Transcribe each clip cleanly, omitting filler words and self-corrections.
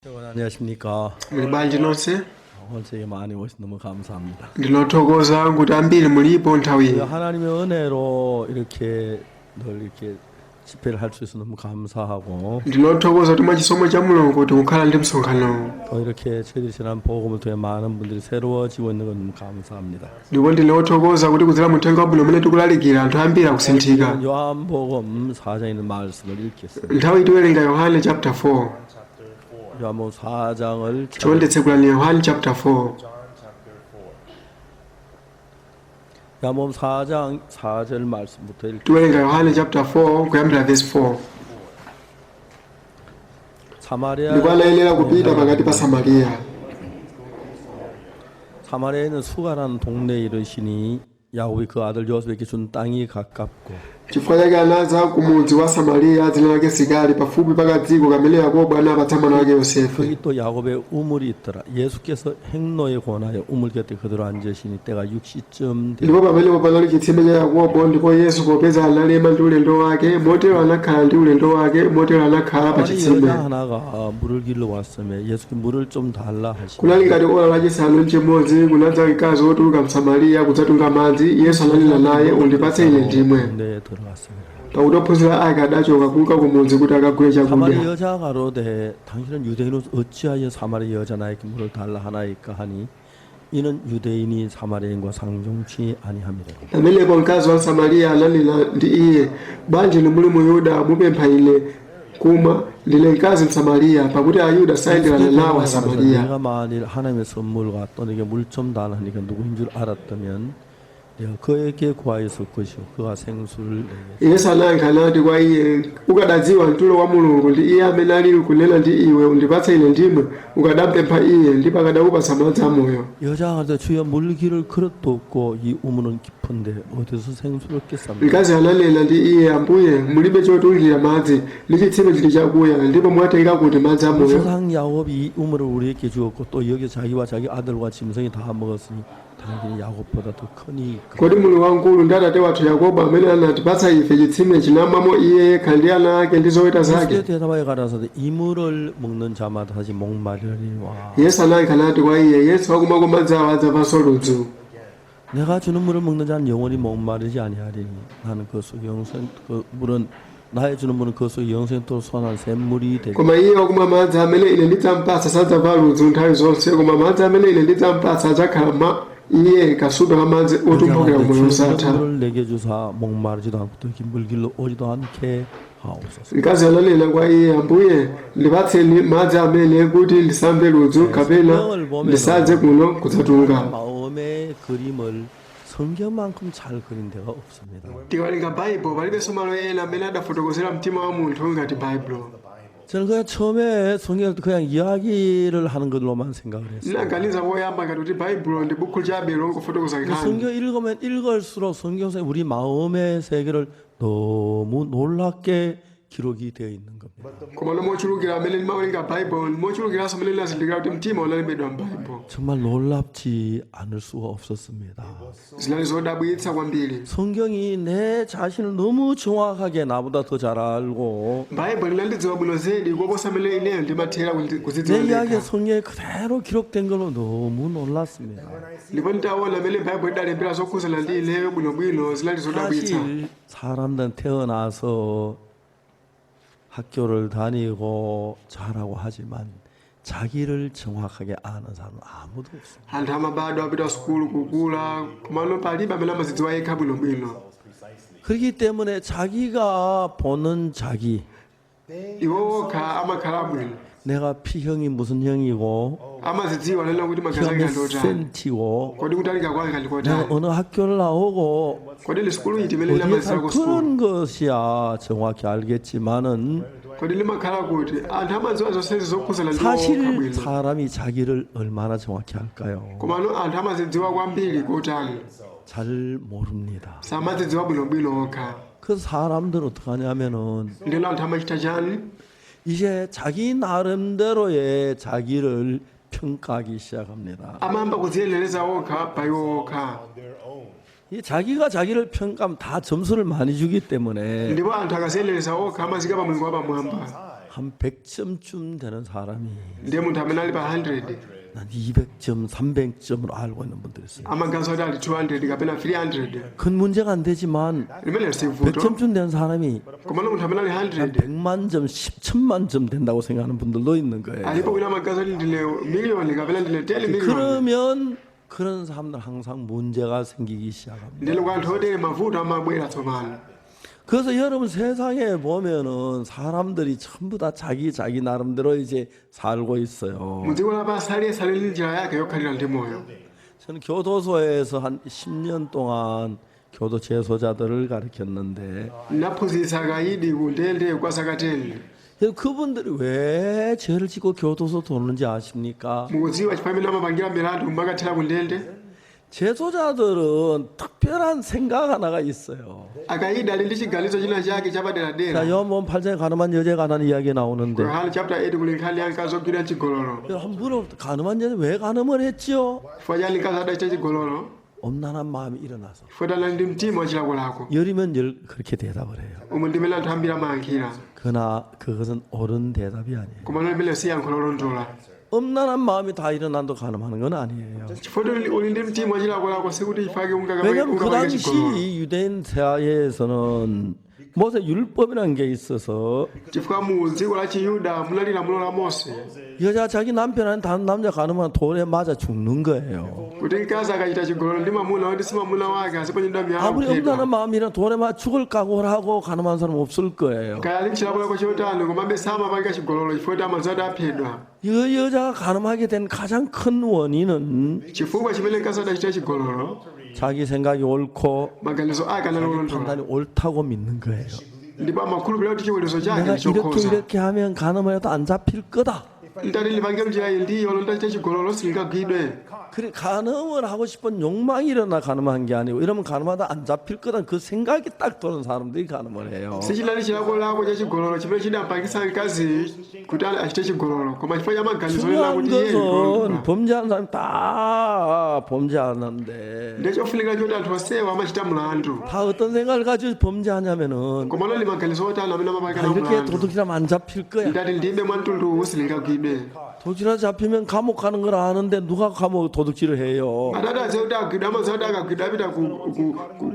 여러분 안녕하십니까? Muli bwanji nonse? 오늘 저희 많이 오셔서 너무 감사합니다. Ndinothokoza kuti ambiri mulipo nthawi 우리가 ino. 하나님의 은혜로 이렇게 늘 이렇게 집회를 할 수 있어서 너무 감사하고 Ndinothokoza kuti mwachisomo cha Mulungu tikukhala ndi msonkhanowu. 또 이렇게 저희들이 전한 복음을 통해 많은 분들이 새로워지고 있는 건 너무 감사합니다. Ndipo ndinothokoza kuti kudzera mu uthenga wabwino umene tikulalikira anthu ambiri akusinthika. 요한복음 4장에 있는 말씀을 읽겠습니다. Nthawi tiwerenga Yohane chapter 4. 요한복음 4장을 Chonde tsekulani Yohane chapter 4. 요한복음 4장 4절 말씀부터 읽 Tiwerenga Yohane chapter 4 kuyambira verse 4. 사마리아 Ndipo anayenera kupita pakati pa Samariya. 사마리아에 있는 수가라는 동네에 이르시니 야곱이 그 아들 요셉에게 준 땅이 가깝고 Chifukwa chake anadza ku mudzi wa Samariya dzina lake Sikari pafupi pa kadziko kamene Yakobo anapatsa mwana wake Yosefe. 거기 또 야곱의 우물이 있더라. 예수께서 행로에 권하여 우물 곁에 그대로 앉으시니 때가 6시쯤 되어 Ndipo pamenepo panali chitsime cha Yakobo, ndipo Yesu popeza analema ndi ulendo wake, motero anakhala ndi ulendo wake, motero anakhala pa 사마리아 chitsime. 여자 하나가 물을 길러 왔으며 예수께 물을 좀 달라 하시니 Kunali ngati ora lachisanu ndi chimodzi kunadza mkazi wotuluka msamariya kudzatunga madzi. Yesu ananena naye, undipatse ine ndimwe. 동네에 들어갔습니다. Pakuti ophunzira ake adachoka kunka kumudzi kuti akagule 사마리아 chakudya. 여자 가로되 당신은 유대인으로서 어찌하여 사마리아 여자 나에게 물을 달라 하나이까 하니 이는 유대인이 사마리아인과 상종치 아니함이라. Pamenepo mkazi wa Msamariya ananena ndi iye, bwanji inu muli Muyuda mupempha ine kumwa, ndine mkazi Msamariya, pakuti Ayuda sayenderana nawo Asamariya. 내가 만일 하나님의 선물과 또 내게 물 좀 달라 하니까 누구인 줄 알았다면 내가 그에게 구하였을 것이요 그가 생수를 내게 Yesu anayankha nati kwa iye, ukadadziwa mtulo wa Mulungu ndi iye amene ali kunena ndi iwe, undipatse ine ndimwe, ukadampempha iye, ndipo akadakupatsa madzi amoyo. 여자가 가로되 주여 물 기를 그릇도 없고 이 우물은 깊은데 어디서 생수를 얻겠습니까? Mkazi ananena ndi iye, Ambuye, mulibe chotungira madzi, ndi chitsime chili chakuya, ndipo mwatenga kuti madzi amoyo? 조상 야곱이 이 우물을 우리에게 주었고 또 여기 자기와 자기 아들과 짐승이 다 먹었으니 당신이 야곱보다 더 크니 Kodi Mulungu wamkulu ndi atate wathu Yakobo amene anatipatsa ife chitsime chinamwamo iye yekha ndi ana ake ndi zoweta zake? 예수께 대답하여 가라사대 이 물을 먹는 자마다 다시 목마르리와 Yesu anayankha nati kwa iye, Yesu wakumwako madzi awa adzamvanso ludzu. 내가 주는 물을 먹는 자는 영원히 목마르지 아니하리니 나는 그 속 영생 그 물은 나의 주는 물은 그 속 영생토록 솟아난 샘물이 되리 Koma iye wakumwa madzi amene ine ndidzampatsa sadzamva ludzu nthawi zonse, koma madzi amene ine ndidzampatsa adzakhala mwa iye kasupe wa madzi otumphukira moyo wosatha. 물을 내게 주사 목마르지도 않고 또 이렇게 물길로 오지도 않게 하옵소서. Mkazi ananena kwa iye, Ambuye, ndipatseni madzi amene kuti ndisamve ludzu kapena ndisadze kuno kudzatunga. 마음의 그림을 성경만큼 잘 그린 데가 없습니다. Tikawerenga Baibulo palibenso malo ena amene adafotokozera mtima wa munthu ngati Baibulo. 저는 그냥 처음에 성경을 그냥 이야기를 하는 걸로만 생각을 했어요. Ndinaganiza poyamba ngati kuti Baibulo ndi buku chabe longofotokoza 근데 nkhani. 성경 읽으면 읽을수록 성경에 우리 마음의 세계를 너무 놀랍게 기록이 되어 있는 겁니다. Koma mochulukira amene ndimawerenga Baibulo, mochulukiranso amene ndinazindikira kuti mtima unalembedwa m'Baibulo. 정말 놀랍지 않을 수가 없었습니다. Zinali zodabwitsa kwambiri. 성경이 내 자신을 너무 정확하게 나보다 더 잘 알고 Baibulo linandidziwa bwino zedi koposa amene ineyo ndimathera kuzidziwa 내 이야기가 ndekha. 성경에 그대로 기록된 걸로 너무 놀랐습니다. Ndipo nditaona amene Baibulo idalembera zokhudzana ndi ineyo bwinobwino zinali zodabwitsa. 사실 사람들은 태어나서 학교를 다니고 자라고 하지만 자기를 정확하게 아는 사람은 아무도 없습니다. Anthu amabadwa apita sukulu kukula, komano palibe amene amazidziwa yekha bwinobwino. 그렇기 때문에 자기가 보는 자기, Iwo okha amakhala bwino. 내가 P형이 무슨 형이고 Amazidziwa nena kuti magazi 피가 ake 몇 ndi otani. 센티고 Kodi kutalika kwake ndi 내가 kotani. 어느 학교를 나오고 Kodi ndi sukulu iti imene 어디에 살 ndinamalizirako sukulu. 그런 것이야 정확히 알겠지만은 Kodi limakhala kuti anthu amadziwa zonsezi zokhudzana ndi okha 사실 bwino. 사람이 자기를 얼마나 정확히 알까요? Komano anthu amazidziwa kwambiri kotani. 잘 모릅니다. Samazidziwa bwinobwino okha. 그 사람들은 어떻게 하냐면은 Ndeno anthu amachita chani? 이제 자기 나름대로의 자기를 평가하기 시작합니다. Amayamba kudziyenereza okha pa iwo okha. 이 자기가 자기를 평가하면 다 점수를 많이 주기 때문에 Ndipo anthu akaziyenereza okha amazika pa mlingo wapamwamba. 한 100점쯤 되는 사람이 Ndiye munthu amene ali pa 100 난 200점, 300점으로 알고 있는 분들이 있어요. amaganiza kuti ali 200 kapena 300. 큰 문제가 안 되지만 Limene si vuto, 100점쯤 되는 사람이 komano munthu amene ali 100 100만 점, 10천만 점 된다고 생각하는 분들도 있는 거예요. alipo wina amaganiza kuti ndine miliyoni kapena ndine 10 miliyoni. 그러면 그런 사람들 항상 문제가 생기기 시작합니다. Ndilo kwa anthu otere mavuto amabwera tsopano. 그래서 여러분 세상에 보면은 사람들이 전부 다 자기 자기 나름대로 이제 살고 있어요. Mudziko lapansi aliyense ali ndi njira yake yokhalira ndi moyo. 저는 교도소에서 한 10년 동안 교도 재소자들을 가르쳤는데 Naphunzitsa akayidi ku ndende kwa zaka 10. 그분들이 왜 죄를 짓고 교도소 도는지 아십니까? Mukudziwa chifukwa amene amapangira milandu kumakathera ku ndende? 재소자들은 특별한 생각 하나가 있어요. Akayidi ali ndi chiganizo china chake chapaderadera. 자, 요한복음 8장에 간음한 여자에 관한 이야기 나오는데 Yohane chapter 8 kuli nkhani ya mkazi wogwidwa chigololo. 한번 물어 간음한 여자 왜 간음을 했지요? Chifukwa chani mkazi adachita chigololo? 엄난한 마음이 일어나서 Chifukwa anali ndi mtima wachilakolako. 열이면 열 그렇게 대답을 해요. Umu ndi mmene anthu ambiri amayankhira. 그러나 그것은 옳은 대답이 아니에요. Koma limene si yankho lolondola. 엄난한 마음이 다 일어난도 간음하는 건 아니에요. Chifukwa uli ndi mtima wachilakolako sikuti chifukwa 왜냐하면 그 ungapange chigololo. 당시 유대인 사회에서는 모세 율법이라는 게 있어서 Chifukwa mu dziko la Chiyuda munali lamulo la Mose 여자 자기 남편 아닌 다른 남자 간음하면 돌에 맞아 죽는 거예요. kuti mkazi akachita chigololo ndi mwamuna woti si mwamuna wake aziponyedwa miyala 아무리 kuphedwa. 엄난한 마음이라 돌에 맞아 죽을 각오를 하고 간음한 사람 없을 거예요. Kaya ali chilakolako chotani komabe samapanga chigololo chifukwa kuti amadziwa kuti aphedwa. 이 여자가 간음하게 된 가장 큰 원인은 Chifukwa chimene mkazi adachita chigololo 자기 생각이 옳고 maganizo ake anali olondola 판단이 옳다고 믿는 거예요. ndipo amakhulupirira kuti chiweruzo chake 내가 ndi 이렇게 chokhoza. 이렇게 하면 간음을 해도 안 잡힐 거다. Ndati ndipange mnjira iyi ndiyo ndachita chigololo sindingagwidwe. 그래 간음을 하고 싶은 욕망이 일어나 간음한 게 아니고 이러면 간음하다 안 잡힐 거다 그 생각이 딱 도는 사람들이 간음을 해요. Sichinali chilakolako cha chigololo chimene chinampangitsa mkazi kuti achite chigololo koma chifukwa cha maganizo onena 중요한 kuti iye 것은 ndiolondola. 범죄하는 사람이 다 범죄하는데 Ndiye chofunika choti anthu onsewa amachita mlandu. 다 어떤 생각을 가지고 범죄하냐면은 Koma anali maganizo otani amene 아, amapanga nawo 이렇게 mlandu. 도둑질하면 안 잡힐 거야. Ndati ndibe mwamtundu sindingagwidwe. 도둑질하다 잡히면 감옥 가는 걸 아는데 누가 감옥 도둑질을 해요? Atati adziwa kuti agwidwa amadziwa kuti akagwidwa apita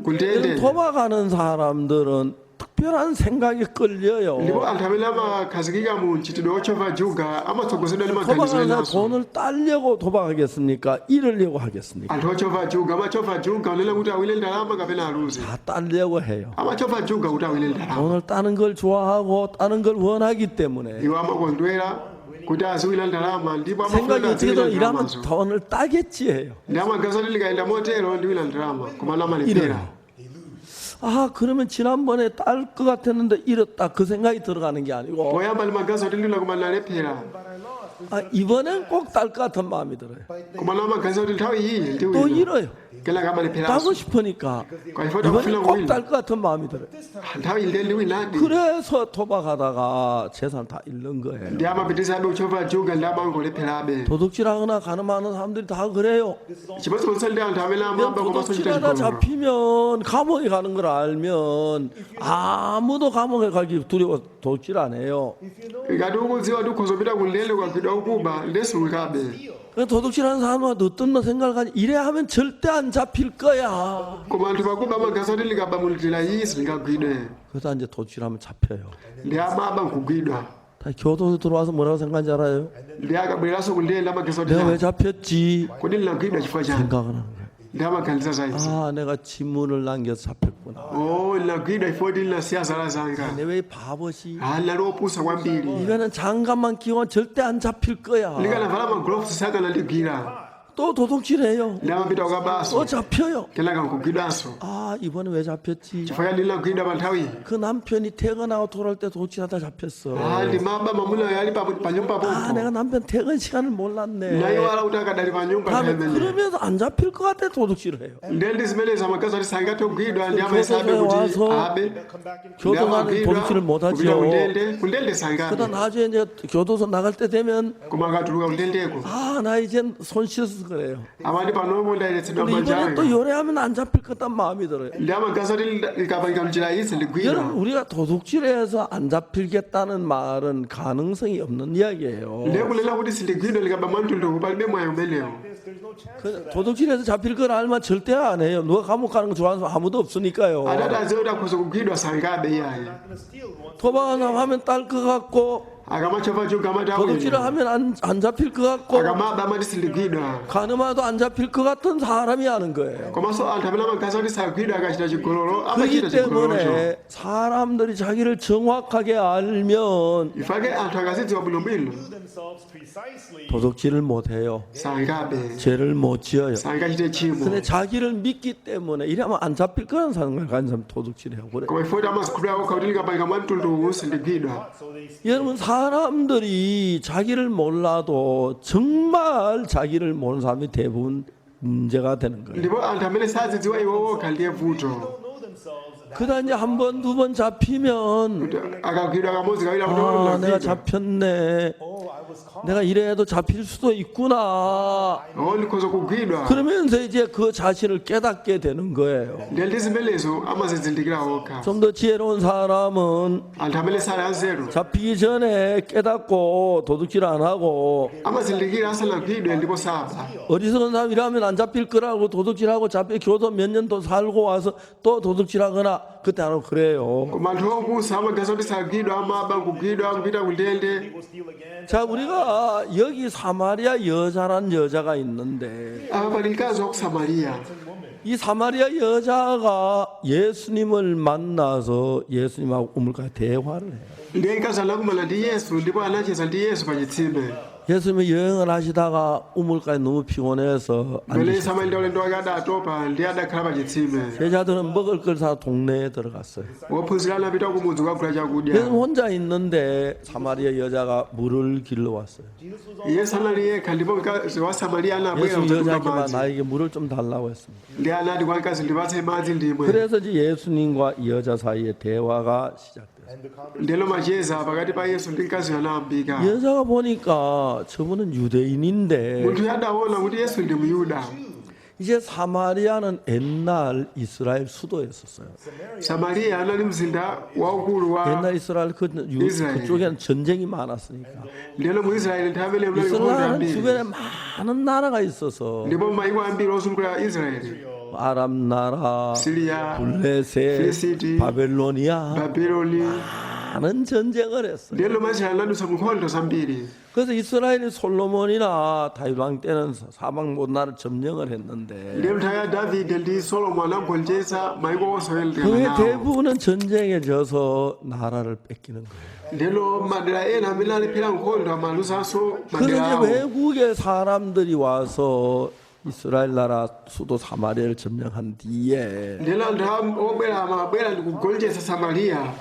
ku ndende. 도박하는 사람들은 특별한 생각에 끌려요. Ndipo anthu amene amakhazikika mu mchitidwe wotchova juga amatsogozedwa ndi maganizo 도박하는 사람 enanso. 돈을 따려고 도박하겠습니까? 잃으려고 하겠습니까? Anthu otchova juga amachova juga unena kuti awine ndalama kapena aluze. 다 따려고 해요. Amachova juga kuti awine ndalama. 돈을 따는 걸 좋아하고 따는 걸 원하기 때문에 Iwo amakondwera kuti aziwina ndalama ndipo amafuna 생각이 kuti aziwina 어떻게든 일하면 ndalamazo. 돈을 따겠지 해요. Ndi amaganiza kuti ndikayenda motero ndiwina ndalama koma amalephera. 이래요. 아 그러면 지난번에 딸 것 같았는데 잃었다 그 생각이 들어가는 게 아니고 Poyamba ndimaganiza kuti ndiwina koma ndalephera. 아 이번엔 꼭 딸 것 같은 마음이 들어요. Koma amaganiza kuti nthawi iyi 또 ndiwina. 잃어요. Kenaka amalepheranso. 따고 싶으니까 Kwa chifukwa akufuna 이번엔 꼭 kuwina. 딸 것 같은 마음이 들어요. Nthawi iyi ndiye ndiwinadi. 그래서 도박하다가 재산을 다 잃는 거예요. Ndi amapitirizabe kuchova juga ndi amangolepherabe. 도둑질하거나 가늠하는 사람들이 다 그래요. Chimodzimodzi ndi anthu amene amaba komanso kuchita 도둑질하다 chigololo. 잡히면 감옥에 가는 걸 알면 아무도 감옥에 가기 두려워 도둑질 안 해요. Ngati ukudziwa kuti ukhoza kupita ku ndende ukagwidwa ukuba ndiye sulukabe. 도둑질하는 사람은 어떤 생각을 가지 이래 하면 절대 안 잡힐 거야. Koma anthu pakuba amaganiza kuti ndikaba mu njira iyi sindingagwidwe. 그러다 이제 도둑질하면 잡혀요. Ndi amaba nkugwidwa. 다 교도소 들어와서 뭐라고 생각하는지 알아요? Ndi akabwereranso ku ndende amaganiza kuti 내가 왜 잡혔지? kodi ndinagwidwa chifukwa chani. 생각을 하는 거예요. Ndi amaganiza za izi. 아, 내가 지문을 남겨서 잡혔구나. Oh, ndinagwidwa chifukwa kuti ndinasiya zala zanga. 내 왜 바보지? Ah, ndinali wopusa kwambiri. 이거는 장갑만 끼우면 절대 안 잡힐 거야. Ndikanavala magloves sakanandigwira. 또 도둑질해요. Ndi amapita kukabanso. 또 잡혀요. Kenaka nkugwidwanso. 아, 이번에 왜 잡혔지? Chifukwa chani ndinagwidwa pa nthawi iyi. 그 남편이 퇴근하고 돌아올 때 도둑질하다 잡혔어. Ah, ndimaba mamunayo ali pa nyumba 아, pompo. 내가 남편 퇴근 시간을 몰랐네. Ndayiwala kuti akadali pa nyumba nthawi 다음에 imeneyo. 그러면서 안 잡힐 것 같아 도둑질을 해요. Ndiye ndi zimenezi amagazi ati sangathe kugwidwa ndi amayesabe 교도소에 kuti 와서 abe. Ndi 교도관은 amagwidwa 도둑질을 kupita 못하죠. kundende, kundende 그러다 sangabe. 나중에 이제 교도소 나갈 때 되면 Koma akatuluka kundendeko 아, 나 이제 손 씻어서 깨끗해져서 그래요. Amati panopo ndayeretsedwa 근데 manja 이번에 또 anga. 요래하면 안 잡힐 것 같다는 마음이 들어요. Ndi amaganiza kuti likapangika mnjira iyi sindigwidwa. 여러분 우리가 도둑질해서 안 잡히겠다는 말은 가능성이 없는 이야기예요. Ndiye kunena kuti sindigwidwa likaba mwamtunduwu palibe mwayi umenewo. There's no chance. 그 도둑질해서 잡힐 걸 알면 절대 안 해요. 누가 감옥 가는 거 좋아하는 사람 아무도 없으니까요. Atati adziwe kuti akhoza kugwidwa sangabe iyayi. Not gonna steal once. 도박한 사람 하면 딸 것 같고 Akamachova juga amati 도둑질을 awina. 하면 안 잡힐 것 같고 Akamaba amati sindigwidwa. 가늠해도 안 잡힐 것 같은 사람이 하는 거예요. Komanso anthu amene amaganiza kuti sagwidwa akachita chigololo 그렇기 amachita chigololocho. 때문에 사람들이 자기를 정확하게 알면 Ifake anthu akazidziwa bwinobwino Knew themselves precisely. 도둑질을 못 해요. sangabe, 죄를 못 지어요. sangachite tchimo. 근데 자기를 믿기 때문에 이러면 안 잡힐 거란 생각을 가진 사람 도둑질해요. 그래. Koma ifoti amazikhulupirira okha kuti likapangika mwamtunduwu sindigwidwa. So they 여러분 사람들이 자기를 몰라도 정말 자기를 모르는 사람이 대부분 문제가 되는 거예요. Ndipo anthu amene sazidziwa iwo okha ndiye vuto. don't know themselves. 그러다 이제 한 번, 두 번 잡히면 Kuti akagwidwa kamodzi kawiri akuti 아, 내가 ndagwidwa. 잡혔네. Oh, I was caught. 내가 이래도 잡힐 수도 있구나. Oh, ndikhoza kugwidwa. 그러면서 이제 그 자신을 깨닫게 되는 거예요. Ndiye ndi zimenezo amazizindikira okha. 좀 더 지혜로운 사람은 Anthu amene sali anzeru 잡히기 전에 깨닫고 도둑질 안 하고 amazindikira asanagwidwe ndipo saba. 어리석은 사람 이라면 안 잡힐 거라고 도둑질하고 잡혀 교도 몇 년 더 살고 와서 또 도둑질하거나 그때 안 하고 그래요. Koma anthu opusa amaganiza kuti sagwidwa amaba nkugwidwa kupita kundende. They will steal again. 자, 우리가 여기 사마리아 여자란 여자가 있는데 Apa pali mkazi wa ku Samariya. 이 사마리아 여자가 예수님을 만나서 예수님하고 우물가에 대화를 해요. Ndiye mkazi anakumana ndi Yesu ndipo anacheza ndi Yesu pa chitsime. 예수님이 여행을 하시다가 우물가에 너무 피곤해서 Mmene 앉으셨어요. amayenda ulendo wake adatopa ndiye adakhala pa chitsime. 제자들은 먹을 걸 사 동네에 들어갔어요. Wophunzira anapita kumudzi kukagula chakudya. 예수님 혼자 있는데 사마리아 여자가 물을 길러 왔어요. Yesu anali yekha ndipo mkazi wa Samariya anabwera 예수님 kudzatunga 여자에게만 madzi. 나에게 물을 좀 달라고 했습니다. Ndiye anati kwa mkazi ndipatse madzi ndimwe. 그래서 이제 예수님과 이 여자 사이에 대화가 시작됐어요. And the conversation Ndiyeno macheza pakati pa Yesu ndi mkazi anayambika. 여자가 보니까 저분은 유대인인데 Munthu adaona kuti Yesu ndi Myuda. 이제 사마리아는 옛날 이스라엘 수도였었어요. Samariya anali mzinda waukulu wa 옛날 이스라엘 이스라엘. 그쪽에는 전쟁이 많았으니까 ndiyeno mu Israeli nthawi imene munali nkhondo 이스라엘은 ambiri. 주변에 많은 나라가 있어서 Ndipo mayiko ambiri ozungulira Israeli, 아람 나라, Siriya, 블레셋, Filisiti, 바벨로니아 Babeloni. 많은 전쟁을 했어요. Ndiyeno maisraeli anadutsa mu nkhondo zambiri. 그래서 이스라엘이 솔로몬이나 다윗 왕 때는 사방 못 나라를 점령을 했는데 Ndiye nthawi ya Davide ndi Solomo anagonjetsa mayiko onse oyandikana 그의 nawo. 대부분은 전쟁에 져서 나라를 뺏기는 거예요. Ndiyeno madera ena amene alephera nkhondo amaluzanso 그래서 madera 이제 awo. 외국의 사람들이 와서 이스라엘 나라 수도 사마리아를 점령한 뒤에 Ndiyeno anthu obwera amabwera ndi kugonjetsa Samariya.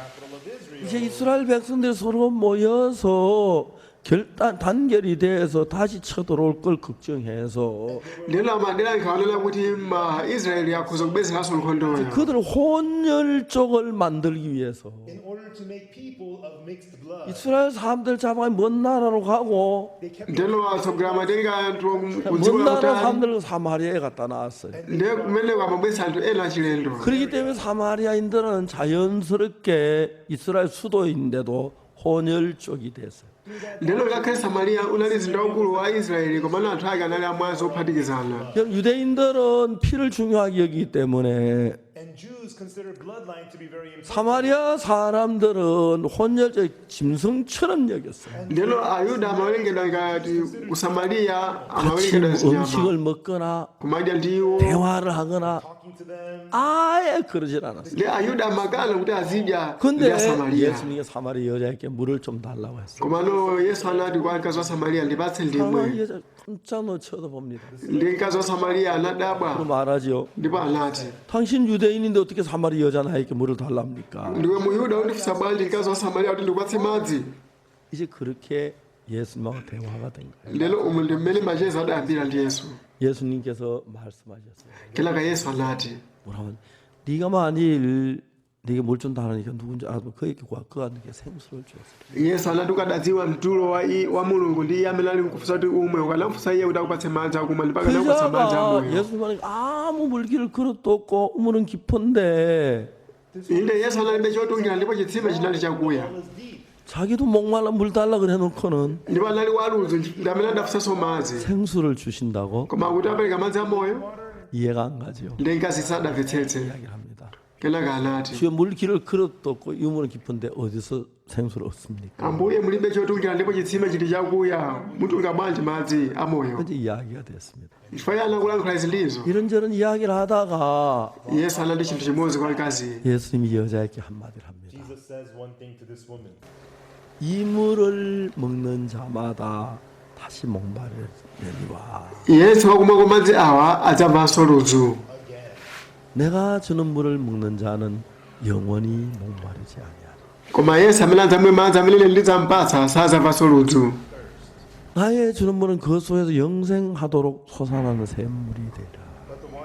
이제 이스라엘 백성들이 서로 모여서 결단 단결이 돼서 다시 쳐들어올 걸 걱정해서 Ndiyeno amadera ankaonera kuti maisraeli akhoza kubwezeranso nkhondoyo. 그들 혼혈족을 만들기 위해서 in order to make people of mixed blood. 이스라엘 사람들 잡아 먼 나라로 가고 They kept Ndiyeno atsogoleri amatenga anthu ku dziko 먼 나라 lakutali. 사람들을 사마리아에 갖다 놨어요. Ndiye kumeneko amabweretsa anthu ena achilendo. 그렇기 때문에 사마리아인들은 자연스럽게 이스라엘 수도인데도 혼혈족이 됐어요. Ndiyeno ngakhale Samariya unali mzinda waukulu wa Israeli komano anthu ake anali amwazi ophatikizana. 그럼 유대인들은 피를 중요하게 여기기 때문에 and Jews consider bloodline to be very important. 사마리아 사람들은 혼혈족 짐승처럼 여겼어요. Ndiyeno Ayuda amawerengedwa ngati ku Samariya 같이 amawerengedwa zinyama. 음식을 먹거나 Kumadya ndiwo. 대화를 하거나 Talking to them, 아예 그러질 않았어요. Ndi Ayuda amakana kuti azidya ndi 근데 Asamariya. 예수님이 사마리아 여자에게 물을 좀 달라고 했어요. Komano Yesu anati kwa mkazi wa Samariya ndipatse 사마리아 ndimwe. 여자 깜짝 놀라 쳐다봅니다. Ndi mkazi wa Samariya 그리고 anadabwa 말하지요. ndipo anati, 당신 유대인인데 어떻게 사마리아 여자 나에게 물을 달랍니까? ndiwe Muyuda undifunsa bwanji mkazi wa Samariya kuti ndikupatse madzi? 이제 그렇게 예수님하고 대화가 된 거예요. Lero umu ndi mmene macheza adayambira ndi Yesu. 예수님께서 말씀하셨어요. Kenaka Yesu anati, 뭐라면 네가 만일 네게 물 준다 하니까 누군지 알아도 그에게 구하 그가 네게 생수를 주었으리. Yesu anati ukadadziwa mtulo wa Mulungu ndi iye amene ali nkufunsa kuti umwe, ukanamfunsa iye kuti akupatse madzi akumwa ndipo 그 akanakupatsa madzi 여자가 amoyo. 예수님 아무 물길을 그릇도 없고 우물은 깊은데 Inde Yesu analibe chotungira ndipo chitsime chinali chakuya. Well is deep. 자기도 목말라 물 달라 그래 놓고는 Ndipo anali waludzu ndi amene adafunsanso madzi. 생수를 주신다고 Koma kuti apereka madzi amoyo 이해가 안 가지요. ndi mkazi sadamvetsetse. 이야기를 합니다. Kenaka anati, 주여 물길을 그릇도 없고 이 우물은 깊은데 어디서 생수를 얻습니까? Ambuye mulibe chotungira ndipo chitsime chili chakuya, mutunga bwanji madzi amoyo? 이제 이야기가 됐습니다. Chifukwa iye anakulankhula izi ndizo. 이런저런 이야기를 하다가 Yesu anati chinthu chimodzi kwa mkazi. 예수님이 여자에게 한마디를 합니다. Jesus says one thing to this woman. 이 물을 먹는 자마다 다시 목마르려니와 Yesu wakumwa madzi awa adzamvanso ludzu. Again. 내가 주는 물을 먹는 자는 영원히 목마르지 아니하리. Koma Yesu amene adzamwe madzi amene ine ndidzampatsa sadzamvanso ludzu. 나의 주는 물은 그 속에서 영생하도록 솟아나는 샘물이 되라.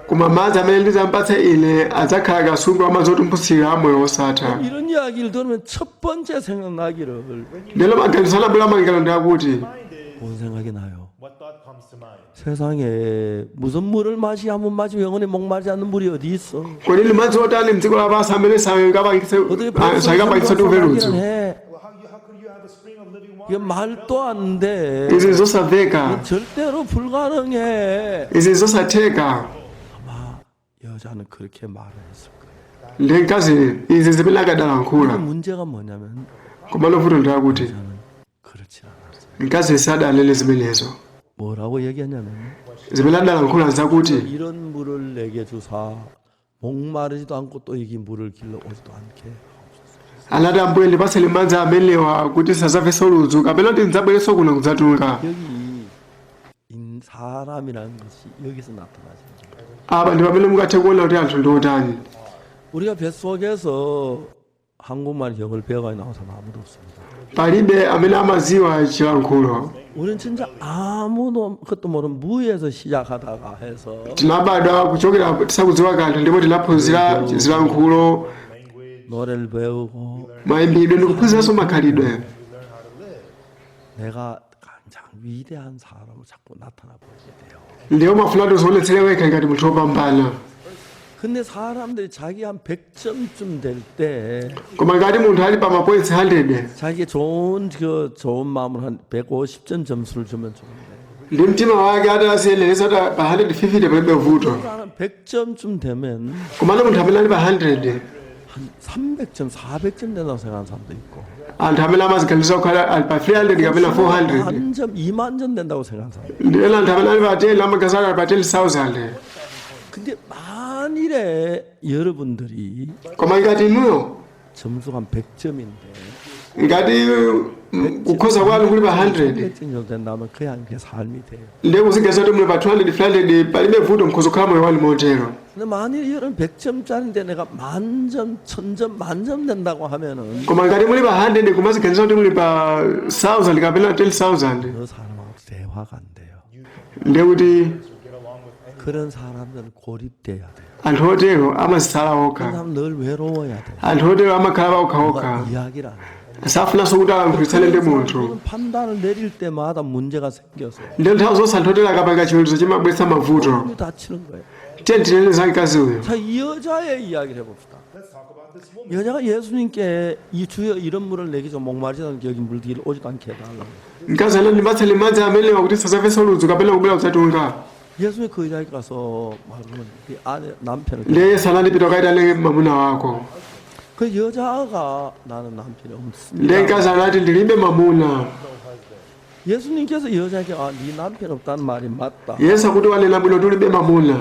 Koma madzi amene ndidzampatsa ine adzakhala kasupe wa madzi otumphukira amoyo osatha. 이런 이야기를 들으면 첫 번째 생각나기를 Lero maganizo anabwera malingaliro ndi akuti, Mind is 뭔 생각이 나요? what thought comes to mind. 세상에 무슨 물을 마시 한번 마시면 영원히 목마르지 않는 물이 어디 있어? kodi ndi madzi otani mdziko lapansi amene 어떻게 sangapangitse timve ludzu? 해? Well, how could you have a spring of living 이게 water? 말도 안 돼. Izi zosamveka, 절대로 불가능해. izi zosatheka. 아마 여자는 그렇게 말을 했을 거예요. Ndi mkazi izi zimene akadalankhula. 근데 문제가 뭐냐면 Komano vuto ndi akuti 여자는 그렇지 않았어요. mkazi sadanene zimenezo. 뭐라고 얘기했냐면 Zimene adalankhula zakuti, 이런 물을 내게 주사 목마르지도 않고 또 여기 물을 길러 오지도 않게 하옵소서. anati Ambuye ndipatseni madzi amenewa kuti sadzamvenso ludzu kapena kuti ndidzabwerenso kuno kudzatunga. 여기 인 사람이라는 것이 여기서 나타나죠. Apa ndi pamene mungathe kuona kuti anthu ndi otani. 우리가 뱃속에서 한국말 영어를 배워가 나온 사람 아무도 없습니다. Palibe amene amadziwa chilankhulo. 우리는 진짜 아무도 그것도 모르는 무에서 시작하다가 해서 Tinabadwa kuchokera tisakudziwa kanthu ndipo tinaphunzira zilankhulo, Language, 노래를 배우고 mayimbidwe ndi kuphunziranso makhalidwe. we learn how to live. 내가 가장 위대한 사람으로 자꾸 나타나 보이게 돼요. Ndiye umafuna tizionetsere wekha ngati munthu wopambana. 근데 사람들이 자기 한 100점쯤 될 때 Koma ngati munthu ali pa mapoints 100 자기 좋은 그 좋은 마음으로 한 150점 점수를 주면 좋은데 ndi mtima wake atasiyenereza pa 150 palibe vuto. 그 사람 100점쯤 되면 Komano munthu amene ali pa 100, 한 300점, 400점 된다고 생각하는 사람도 있고 anthu amene amaziganiza kukhala ali pa 300 kapena 400, 만 점, 2만 점 된다고 생각하는 사람. ndi ena anthu amene ali pa 10 amaganiza ali pa 10,000. 근데 만일에 여러분들이 Koma ngati inuyo 점수가 한 100점인데 ngati kukhoza kwanu kuli pa 100, 300점 정도 된다면 그냥 그게 삶이 돼요. ndiye kuziganiza kuti muli pa 200 300 palibe vuto, mukhoza kukhala moyo wanu motero. 근데 만일 여러분 100점짜리인데 내가 10,000점, 1,000점, 10,000점 된다고 하면은 Koma ngati muli pa 100 kumaziganiza kuti muli pa 1000 kapena 10,000, 그 사람하고 대화가 안 돼요. ndiye kuti Get along with anyone. 그런 사람들은 고립돼야 돼요. anthu otero amazitsala 그런 okha. 사람 늘 외로워야 돼요. Anthu otero amakhala 누가 paokhaokha, 이야기를 안 해요. safunanso kuti alankhulitsane ndi munthu. 그런 판단을 내릴 때마다 문제가 생겨서 Ndiye nthawi zonse anthu otero akapanga chiweruzo chimabweretsa mavuto. 마음이 다치는 거예요. Tiye tinene za mkazi uyu. 자, 이 여자의 이야기를 해봅시다. Let's talk about this woman. 여자가 예수님께 이 주여 이런 물을 내게 좀 목마르지 않게 여기 물길 오지도 않게 해달라고. Mkazi anati ndipatseni madzi amenewa kuti sadzamvenso ludzu kapena kubwera kudzatunga. 예수님 그 여자에게 가서 말하면 이 아내 남편을 Ndiye Yesu anati pita ukaitane mwamuna wako. 그 여자가 나는 남편이 Ndiye 없습니다. mkazi anati ndilibe mwamuna. 예수님께서 여자에게 아, 네 남편 없다는 말이 맞다. Yesu akuti wanena bwino tulibe mwamuna,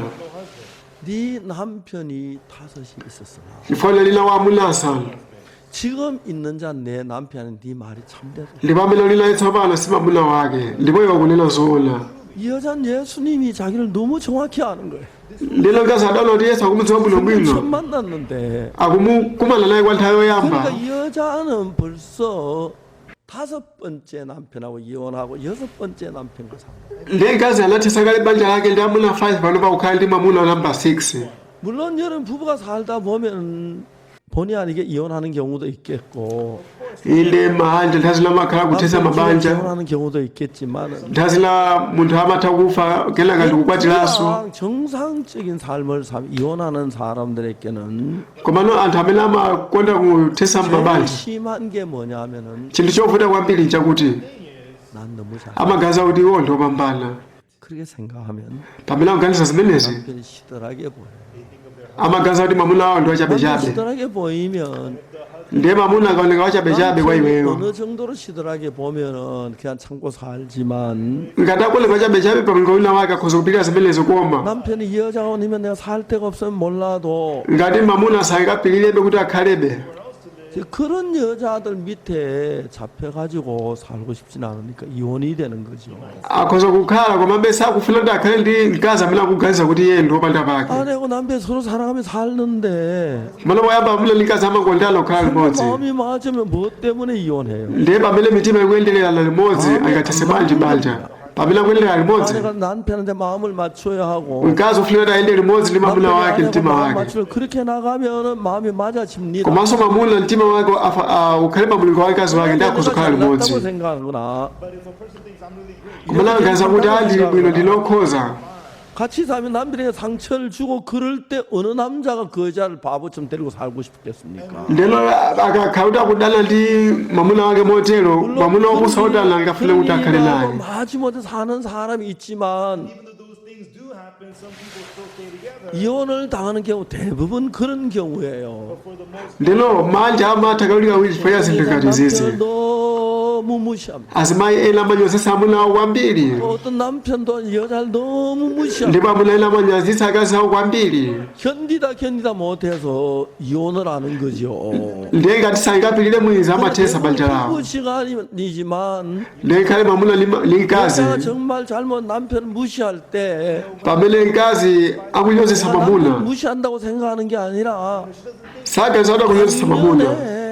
네 남편이 다섯이 있었으나 chifukwa lina wa amuna asanu 지금 있는 자 내 남편은 네 말이 참되다. ndipo amene uli naye tsopano si mwamuna wake, ndipo iwe akunena zoona. 이 여자는 예수님이 자기를 너무 정확히 아는 거예요. Ndilo mkazi adaona kuti Yesu akumudziwa bwinobwino, 처음 만났는데 akumukumana naye kwa nthawi yoyamba. 그러니까 이 여자는 벌써 다섯 번째 남편하고 이혼하고 여섯 번째 남편과 산다. Ndiye mkazi anathetsa kale banja lake ndi amuna 5, pano pakukhala ndi mwamuna namba 6. 물론 여러 부부가 살다 보면 본의 아니게 이혼하는 경우도 있겠고 Inde mabanja nthawi zina amakhala kuthetsa 남편이 mabanja, 재혼하는 경우도 있겠지만 nthawi zina munthu amatha kufa kenaka ndikukwatiranso. 그냥 정상적인 삶을 삶 이혼하는 사람들에게는 Komano anthu amene amakonda kuthetsa 제일 mabanja, 심한 게 뭐냐면은 chinthu chovuta kwambiri nchakuti 난 너무 잘 amaganiza kuti iwo ndi opambana. 그렇게 생각하면 Pamene akuganiza zimenezi, 남편이 시들하게 보여. amaganiza kuti mwamuna wawo ndi 남편이 wachabechabe. 시들하게 보이면 Ndiye mwamuna akaoneka wachabechabe kwa 남편이 iweyo, 어느 정도로 시들하게 보면은 그냥 참고 살지만 ngati akuoneka wachabechabe pamlingo wina wake akhoza kupirira zimenezo, koma 남편이 이 여자가 아니면 내가 살 데가 없으면 몰라도 ngati mwamuna sangapilirebe kuti akhalebe, 그런 여자들 밑에 잡혀가지고 살고 싶진 않으니까 이혼이 되는 거죠. Akhoza kukhala komabe sakufuna kuti akhale ndi mkazi amene akuganiza kuti iye ndi wopanda pake. 아내하고 남편 서로 사랑하며 살는데 Malo poyamba amuna ndi mkazi amakondana kukhala limodzi, 마음이 맞으면 뭐 때문에 이혼해요? ndiye pamene mitima ikuyendererana limodzi angathetse bwanji banja? Pamene akuyenderera limodzi, 아내가 남편한테 마음을 맞춰야 하고 mkazi ufuna kuti ayende limodzi ndi mwamuna 남편이 wake 아내하고 mtima 마음 wake, 맞추려 그렇게 나가면은 마음이 맞아집니다. komanso mwamuna mtima wake ukhale pamlingo wa mkazi wake ndi akhoza 내가 kukhala 잘났다고 limodzi. 생각하구나. But if a person thinks I'm really great, Komana akuganiza kuti a ndili bwino ndinokhoza, 같이 살면 남편에게 상처를 주고 그럴 때 어느 남자가 그 여자를 바보처럼 데리고 살고 싶겠습니까? Ndeno akakhala kuti akudana ndi mwamuna wake motero, mwamuna wopusa wotani angafune 그런 kuti akhale 일하고 naye? 마지못해 사는 사람이 있지만 even though those things do happen, some people still stay together. 이혼을 당하는 경우 대부분 그런 경우예요. But for the most Ndeno manja amatha kawirikawiri chifukwa cha zinthu ngati zizi. 남편을 너무 무시합니다. Azimayi ena amanyozesa amuna awo kwambiri, 또 어떤 남편도 여자를 너무 무시합니다. ndipo amuna ena amanyazitsa akazi awo kwambiri. 견디다 견디다 못해서 이혼을 하는 거죠. Ndiye ngati sangapirire mwizi amathetsa banja lawo. 그 시간이지만 Ndiye khale mwamuna ndi mkazi, 여자가 정말 잘못 남편을 무시할 때 pamene mkazi akunyozesa mwamuna, 남편 무시한다고 생각하는 게 아니라 saganiza kuti akunyozesa mwamuna, 반면에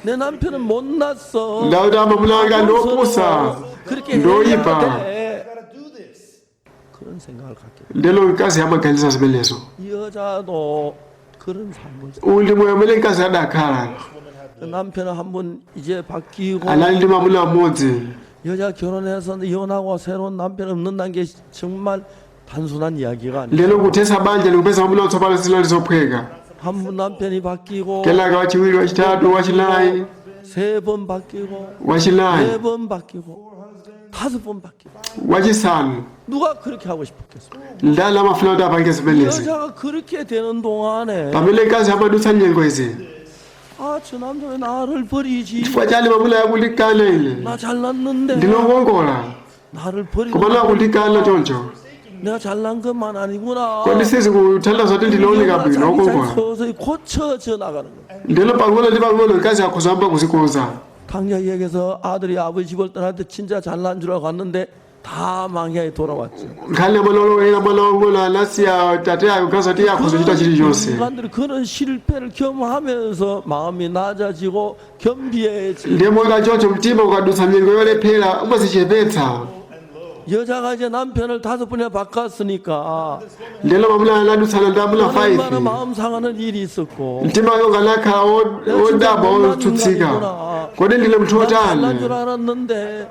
내 남편은 못났어. ndakuti amamuna anga ndi opusa, 그렇게 ndoyipa. 해야 돼. I gotta do this. 그런 생각을 갖게 돼. Ndeno mkazi amaganiza zimenezo. 이 여자도 그런 삶을 살. Uwu ndi moyo umene mkazi adakhala. 그 남편은 한 번 이제 바뀌고 Anali ndi mwamuna mmodzi. 여자 결혼해서 이혼하고 새로운 남편 얻는다는 게 정말 단순한 이야기가 아니에요. Ndeno kuthetsa banja ndikupeza mwamuna watsopano zinali zophweka. 한 번 남편이 바뀌고 Kenaka wachiwiri, wachitatu, wachinayi, 세 번 바뀌고 wachinayi, 네 번 바뀌고 다섯 번 바뀌고 wachisanu. 누가 그렇게 하고 싶었겠어요? Ndani amafuna kuti apange zimenezi? 여자가 그렇게 되는 동안에 Pamene mkazi amadutsa nyengo izi, 아 저 남자 왜 나를 버리지? chifukwa chani mwamuna yakundikana ine? 나 잘났는데 Ndinokongola, 나를 버리고 komano akundikana choncho. 내가 잘난 것만 아니구나. Kodi sizikutanthauza kuti ndinooneka bwino 자기 wokongola? 서서히 고쳐져 나가는 거야. Ndeno pang'ono ndi pang'ono mkazi akuzamba kuzikonza. 당장 얘기해서 아들이 아버지 집을 떠날 때 진짜 잘난 줄 알고 갔는데 다 망해 돌아왔죠. Nkhani ya mwana wolowera mwana wang'ono anasiya tate ake kuganiza kuti iye akhoza kuchita chilichonse. 인간들이 그런 실패를 경험하면서 마음이 낮아지고 겸비해지. Ndiye monga choncho mtima ukadutsa nyengo yolephera umazichepetsa. 여자가 이제 남편을 다섯 번이나 바꿨으니까 Ndeno mwamuna anadutsana ndi amuna 얼마나 5, 마음 상하는 일이 있었고 mtima wake ukanakhala 내가 진짜 wodabwa 못난 wotsutsika. 인간이구나. Kodi ndine munthu 난 잘난 줄 wotani? 알았는데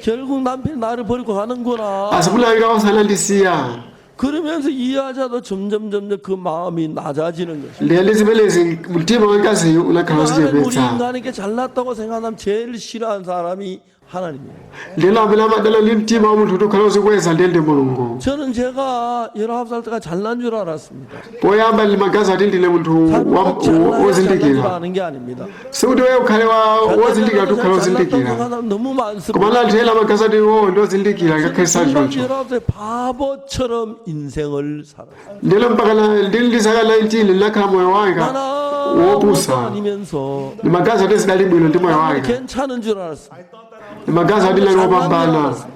결국 남편이 나를 버리고 가는구나. Azimuna anga onse anandisiya. 그러면서 이 여자도 점점 점점 그 마음이 낮아지는 것이죠. Ndiye ndi zimenezi mtima wamkaziyu unakhala 나는 우리 wozichepetsa. 인간에게 잘났다고 생각하면 제일 싫어하는 사람이 하나님이에요. Ndeno amene amadana ndi mtima wa munthu kuti ukhale wozikweza ndiye ndi Mulungu. 저는 제가 19살 때가 잘난 줄 알았습니다. Poyamba ndimaganiza kuti ndine munthu 잘난 줄 wozindikira. 아는 게 아닙니다. Sikuti wewe ukhale wozindikira kuti ukhale 잘났다고 wozindikira, 생각하는 사람 너무 많습니다. komano anthu ena amaganiza kuti iwowo ndi ozindikira ngakhale sali choncho. 19살 바보처럼 인생을 살았어요. Ndeno mpaka ndili ndi zaka 19 ndinakhala moyo wanga 나는 아무것도 wopusa. 아니면서 Ndimaganiza kuti zidali bwino ndi moyo 나는 wanga. 괜찮은 줄 알았어요. Ndimaganiza kuti ndinali 잘난 줄 wopambana. 알았어요.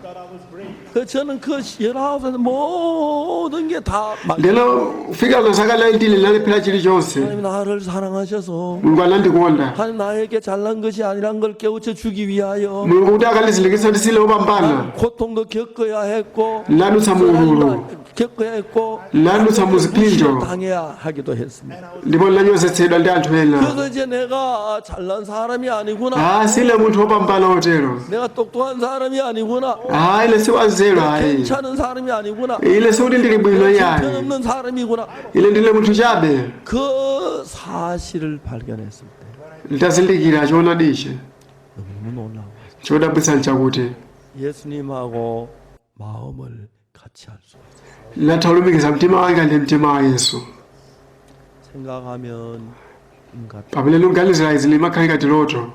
그 저는 그 19살 모든 게 다 Ndeno kufika na zaka 19 ndinalephera chilichonse. 하나님 나를 사랑하셔서 Mulungu anandikonda. 하나님 나에게 잘난 것이 아니란 걸 깨우쳐 주기 위하여 Mulungu kuti akandizindikitsa kuti sine wopambana. 고통도 겪어야 했고 Ndinadutsa mu ululu, 겪어야 했고 ndinadutsa mu zipsinjo, 무시를 당해야 하기도 했습니다. ndipo ndinanyozetsedwa ndi anthu ena. 그래서 이제 내가 잘난 사람이 아니구나. Ah, sine munthu wopambana otero. 내가 똑똑한 사람이 아니구나. Ah, ine si wanzeru ayi. 괜찮은 사람이 아니구나. Ine sikuti ndili bwino yayi. 형편없는 사람이구나. Ine ndine munthu chabe. 그 사실을 발견했을 때 Nditazindikira choonadichi, 너무 놀라워. chodabwitsa nchakuti 예수님하고 마음을 같이 할 수 있어요. ndinatha kulumikiza mtima wanga ndi mtima wa Yesu. 생각하면 꿈 같아. Pamene ndikuganizira izi limakhala ngati loto.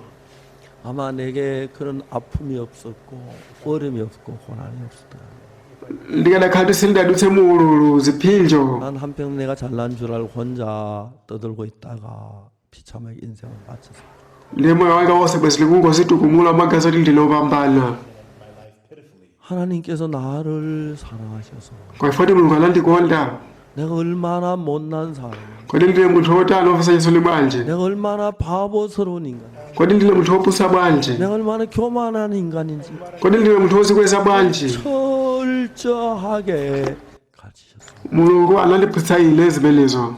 아마 내게 그런 아픔이 없었고 어려움이 없고 고난이 없었다. Ndikanakhala kuti sindadutse mu ululu, zipsinjo, 난 한평 내가 잘난 줄 알고 혼자 떠들고 있다가 비참하게 인생을 마쳤어. ndi moyo wanga wonse bwezi likungozitukumula magazi kuti ndine wopambana. 하나님께서 나를 사랑하셔서 Kwa ifoti Mulungu anandikonda. 내가 얼마나 못난 사람이야. Kodi ndine munthu wotani womvetsa chisoni bwanji? 내가 얼마나 바보스러운 인간이야. Kodi ndine munthu wopusa bwanji? 내가 얼마나 교만한 인간인지 Kodi ndine munthu wozikweza bwanji? 철저하게 가르치셨습니다. Mulungu anandiphunzitsa ine zimenezo.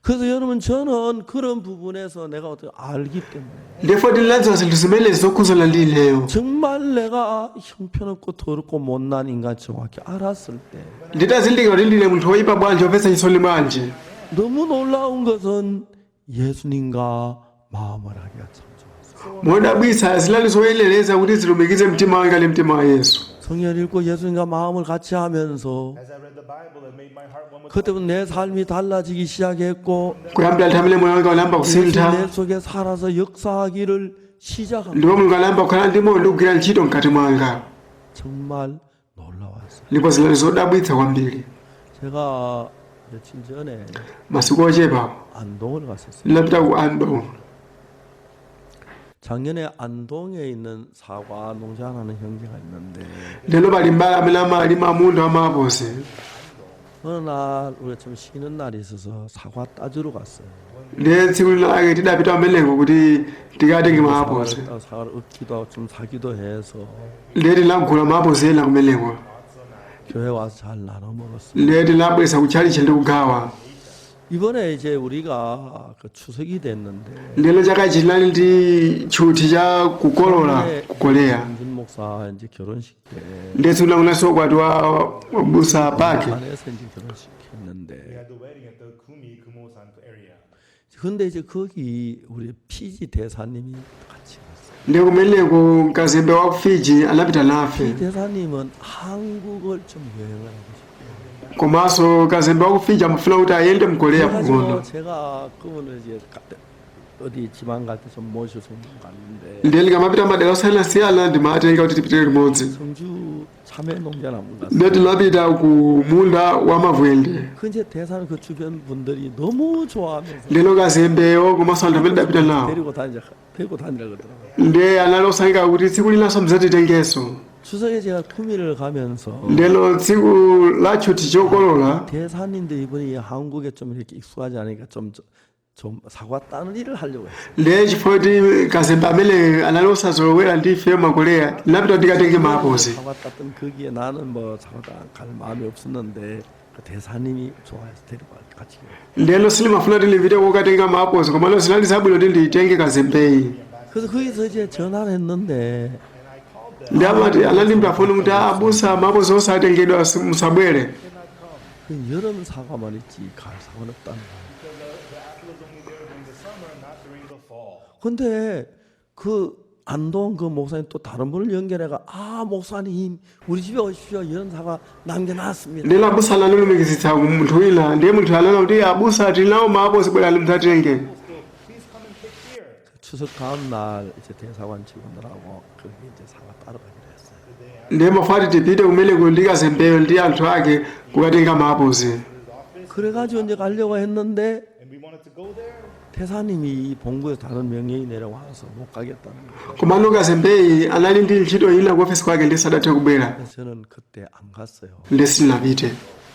그래서 여러분 저는 그런 부분에서 내가 어떻게 알기 때문에 Ndipo ndinadziwa zinthu zimenezi zokhudzana ndi ineyo. 정말 내가 형편없고 더럽고 못난 인간 정확히 알았을 때 Nditazindikira kuti ndine munthu woyipa bwanji, womvetsa chisoni bwanji, 너무 놀라운 것은 예수님과 마음을 하기가 참 좋았어요. modabwitsa zinali zoyenereza kuti zilumikize mtima wanga ndi mtima wa Yesu. 성경 읽고 예수님과 마음을 같이 하면서 As I read the Bible, it made my heart one with 그때부터 내 삶이 달라지기 시작했고 Kuyambira nthawi imene moyo wanga unayamba 예수님 kusintha, 내 속에 살아서 역사하기를 시작합니다. ndipo Mulungu anayamba kukhala ndi moyo ndi kugwira ntchito mkati mwanga. 정말 놀라웠어요. Ndipo zinali zodabwitsa kwambiri. 제가 며칠 전에 Masiku ochepa 안동을 갔었어요. ndinapita ku Andong. 작년에 안동에 있는 사과 농장하는 형제가 있는데 Lero pali mbale amene amalima munda wa maaposi. 어느 날 우리가 좀 쉬는 날이 있어서 사과 따주러 갔어요. Ndiye tsiku linake tidapita kumeneko kuti tikatenge maaposi. 사과를 따 사과를 얻기도 하고 좀 사기도 해서 Ndiye tinagula maaposi ena kumeneko. 교회 와서 잘 나눠 먹었어요. Ndiye tinabweza kutchalitchi ndi kugawa. 이번에 이제 우리가 그 추석이 됐는데 Ndiyeno chaka chinali ndi tchuthi cha kukolola ku Korea. 김준 목사 이제 결혼식 때 Ndiye tsiku linakunanso ukwati wa busa pake. 안에서 이제 결혼식 했는데 We had the wedding at the Kumi Kumosan area. 근데 이제 거기 우리 피지 대사님이 같이 갔어요. Ndiye kumeneko mkazembe wa ku Fiji anapita 피 nafe. 대사님은 한국을 좀 여행을 하고 싶어요. Komanso kazembe wa ku Fiji amafuna kuti ayende mu Korea 그래가지고 pang'ono. 제가 그분을 이제 어디 지방 갈 때 좀 모셔서 갔는데 Ndiye ndikamapita madera osiyanasiyana ndimatenga kuti tipite limodzi. 성주 참외 농장 한번 갔어요. Ndiye tinapita ku munda wa mavwende. 그 이제 대사는 그 주변 분들이 너무 좋아하면서 Ndiyeno kazembeyo komanso anthu amene ndidapita nawo. 데리고 다니자 데리고 다니라 그러더라고요. Ndiye anali osangalala kuti tsiku linanso muzatitengenso. 추석에 제가 구미를 가면서 Ndiyeno tsiku la tchuthi chokolola 대사님도 이분이 한국에 좀 이렇게 익숙하지 않으니까 좀 사과 따는 일을 하려고 했어요. ndiye chifukwa kuti kazembe amene anali osazolowera ndi ife makoleya ndinapita ndikatenge maapozi. 사과 땄던 거기에 나는 뭐 사과 갈 마음이 없었는데 그 대사님이 좋아해서 데리고 같이 갔어요. Ndiyeno sindimafuna kuti ndipite kokatenga maapozi komano zinali zabwino kuti nditenge kazembeyi. 그래서 거기서 이제 전화를 했는데 Ndi amati anandiimbira foni kuti abusa maapozi osatengedwa musabwere. 그 여름 사과만 있지 가을 사과는 없다는 거예요. Because the apple is only there during the summer, not during the fall. 근데 그 안동 그 목사님 또 다른 분을 연결해가 아 목사님 우리 집에 오십시오 이런 사과 남겨놨습니다. Ndiyeno abusa anandilumikizitsa ku munthu wina ndiye munthu anena kuti abusa tili nawo maapozi bwerani mudzatenge. Still, please come and pick here. 추석 다음 날 이제 대사관 직원들하고 거기 이제 사과 따러 가기로 했어요. Ndiye mafati tipite kumeneko ndi kazembeyo ndi anthu ake kukatenga maapozi. His office, 그래가지고 이제 가려고 했는데 and we wanted to go there. 태사님이 본부에서 다른 명령이 내려와서 못 가겠다는 거예요. Komano kazembeyi anali ndi ntchito ina ku ofesi kwake ndi sadathe kubwera. 그래서 저는 그때 안 갔어요. Ndi sindinapite.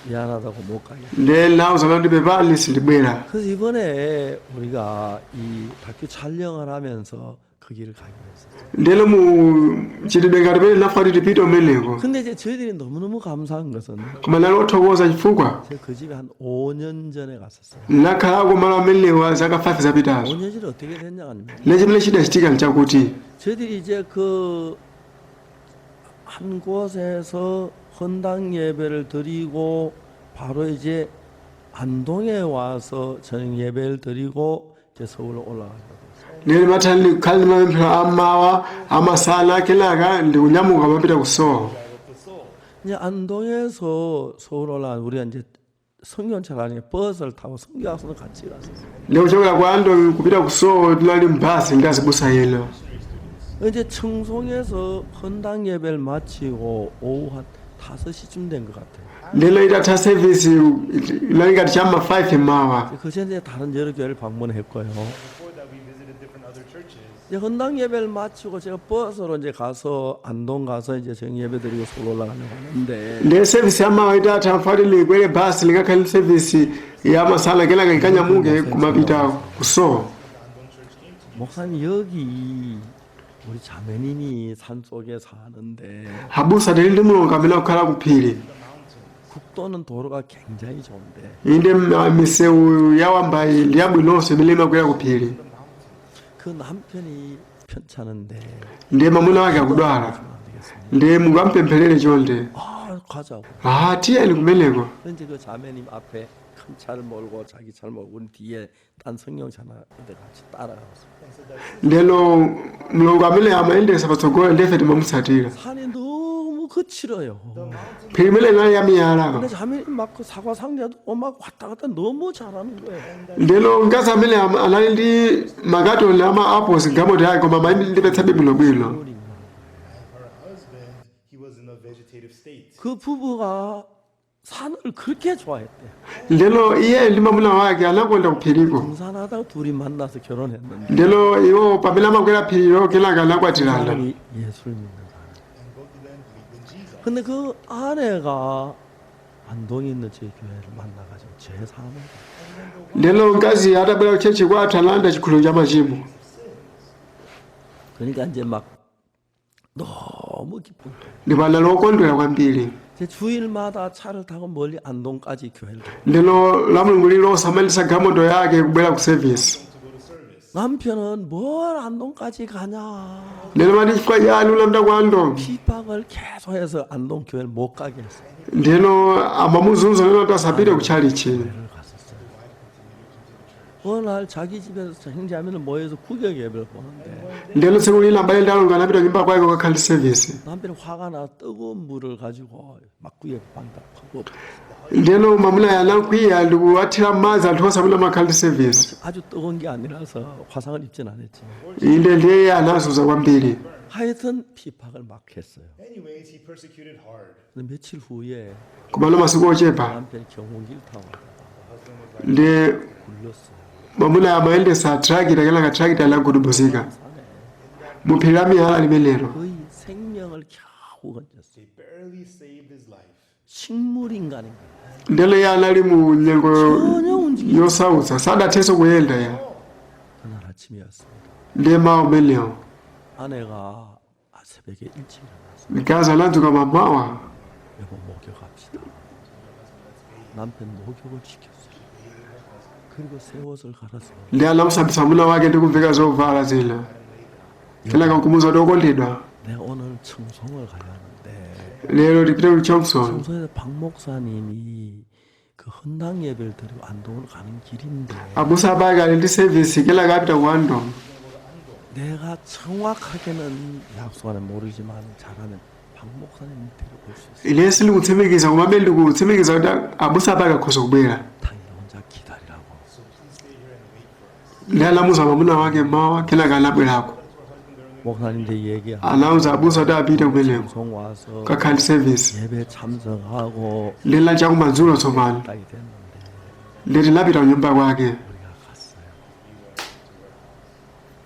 미안하다고 못 가겠다. Ndi nauza kuti pepani sindibwera. 그래서 이번에 우리가 이 다큐 촬영을 하면서 그 길을 가기로 했어요. Ndelo mu chitidwe ngati pene nafa kuti tipite umeneko. 근데 이제 저희들이 너무너무 감사한 것은 Koma nali othokoza chifukwa 제가 그 집에 한 5년 전에 갔었어요. ndinakhalako malo amenewa zaka 5 zapitazo. 5년 전에 어떻게 됐냐 하면 Ndi chimene chidachitika nchakuti 저희들이 이제 그 한 곳에서 헌당 예배를 드리고 바로 이제 안동에 와서 저녁 예배를 드리고 이제 서울로 올라가게 됐어요. ndili matha khali ndi mapemphero ammawa amasana kenaka ndikunyamuka mapita ku Seoul. 이제 안동에서 서울 올라간 우리가 이제 성경차가 아니고 버스를 타고 성경학생도 같이 갔었어요. Ndi kuchokera ku Andong kupita ku Seoul tinali mbasi ndi azibusa ena. 이제 청송에서 헌당 예배를 마치고 오후 한 5시쯤 된 것 같아요. Ndilo itatha sevisi inali ngati chamma 5 mmawa. 그 전에 다른 여러 교회를 방문했고요. Before that, we visited different other churches. 이제 헌당 예배를 마치고 제가 버스로 이제 가서 안동 가서 이제 저녁 예배 드리고 서울 올라가려고 하는데 Ndi sevisi yammawa itatha mfati likwere basi likakhale sevisi yamasana kenaka ikanyamuke kumapita ku Seoul. 목사님 여기 우리 자매님이 산 속에 사는데 Abusa tili ndi mulongo amene akukhala ku phiri. 국도는 도로가 굉장히 좋은데 Inde misewu yawambayi ndi yabwinonso imene imakwera ku phiri. 그 남편이 편찮은데 Ndiye mwamuna wake akudwala. 안 되겠습니다. Ndiye mukampempherere chonde. 아 가자고. Ah, tiyeni kumeneko. 이제 그 자매님 앞에 큰 차를 몰고 자기 차를 몰고 우리 뒤에 딴 성경차 하나 같이 따라갔어요. Ndelo mlongo amene amayendesa patsogolo ndife timamutsatira. 산이 너무 거칠어요. Phiri imene inali yamiyala. 근데 자매님 막 그 사과 상자도 막 왔다 갔다 너무 잘하는 거예요. Ndelo mkazi amene anali ndi makatoni ama apples galimoto yake koma amayendetsabe bwinobwino. Her husband, he was in a vegetative state. 그 부부가 산을 그렇게 좋아했대요. Ndelo iye ndi mwamuna wake anakonda kuphiriko. 등산하다가 둘이 만나서 결혼했는데 Ndelo iwo pamene amakwera phirilo kenaka anakwatirana. 사람이 예수를 믿는 사람. And both of them believed in Jesus. 근데 그 아내가 안동에 있는 제 교회를 만나가지고 제 삶을 Ndelo mkazi atabwera kuchechi kwathu analanda chikhulupiriro cha machimo. 그러니까 이제 막 너무 기쁜 거예요. Ndipo anali okondwera kwambiri. 이제 주일마다 차를 타고 멀리 안동까지 교회를 가요. Ndelo la mulungu lililonse amayendetsa galimoto yake kubwera ku service. 남편은 뭘 안동까지 가냐. Ndelo mati chifukwa chani ulamda kwa Andong. 핍박을 계속해서 안동 교회를 못 가게 했어요. Ndeno amamuzunza lero kuti asapite kutchalichi. 교회를 갔었어요. 어느 날 자기 집에서 형제자매는 모여서 구격 예배를 보는데 Ndeno tsiku lina abale ndi alongo anapita nyumba kwake kukakhala service. 남편이 화가 나 뜨거운 물을 가지고 막 구역 방다 퍼부어 Ndeno mwamuna anakwiya ndikuwathira madzi anthu onse amene amakhala ndi service. 아주 뜨거운 게 아니라서 화상을 입진 않았지만 Inde ndiye anazunza kwambiri. 하여튼 피팍을 막 했어요. Anyways, he persecuted hard. 근데 며칠 후에 Komano masiku ochepa 남편이 경운기를 타고 가다가 ndi 굴렀어요. mwamuna amayendesa trakita kenaka trakita anagudubuzika 산에 mu phiri la miyala limenelo. 거의 생명을 겨우 건졌어요. They barely saved his life. 식물 인간인 거예요. Ndelo iye anali mu nyengo 전혀 움직이지 yosautsa sadathenso kuyenda ya. 그날 아침이었습니다. Ndiye mawu umenewo. 아내가 새벽에 일찍 일어나서 Mkazi anadzuka mamawa. 여보 목욕합시다. 남편 목욕을 시켰어요. 그리고 새 옷을 갈아서 Ndi anamusambitsa mwamuna wake ndi kumveka zovala zina. Kenaka nkumuwuza kuti okondedwa. 내가 오늘 청송을 가야 하는데 Lero tipite ku Johnson. 청송에서 박 목사님이 그 헌당 예배를 드리고 안동으로 가는 길인데 Abusa abake ali ndi service kenaka apita ku Andong. 내가 정확하게는 약속 안에 모르지만 잘하면 박 목사님 데리고 올 수 있어. Ine sindikutsimikiza komabe ndikutsimikiza kuti abusa abake akhoza kubwera. 당일 혼자 기다리라고. Ndi anamuwuza mwamuna wake mawa kenaka anabwerako. 목사님한테 얘기하고 Anawuza abusa kuti apite kumeneko 청송 와서 kukakhala ndi service. 예배 참석하고 Ndi la chakumadzulo tsopano. 딱이 됐는데 Ndi tinapita kunyumba kwake. 우리가 갔어요.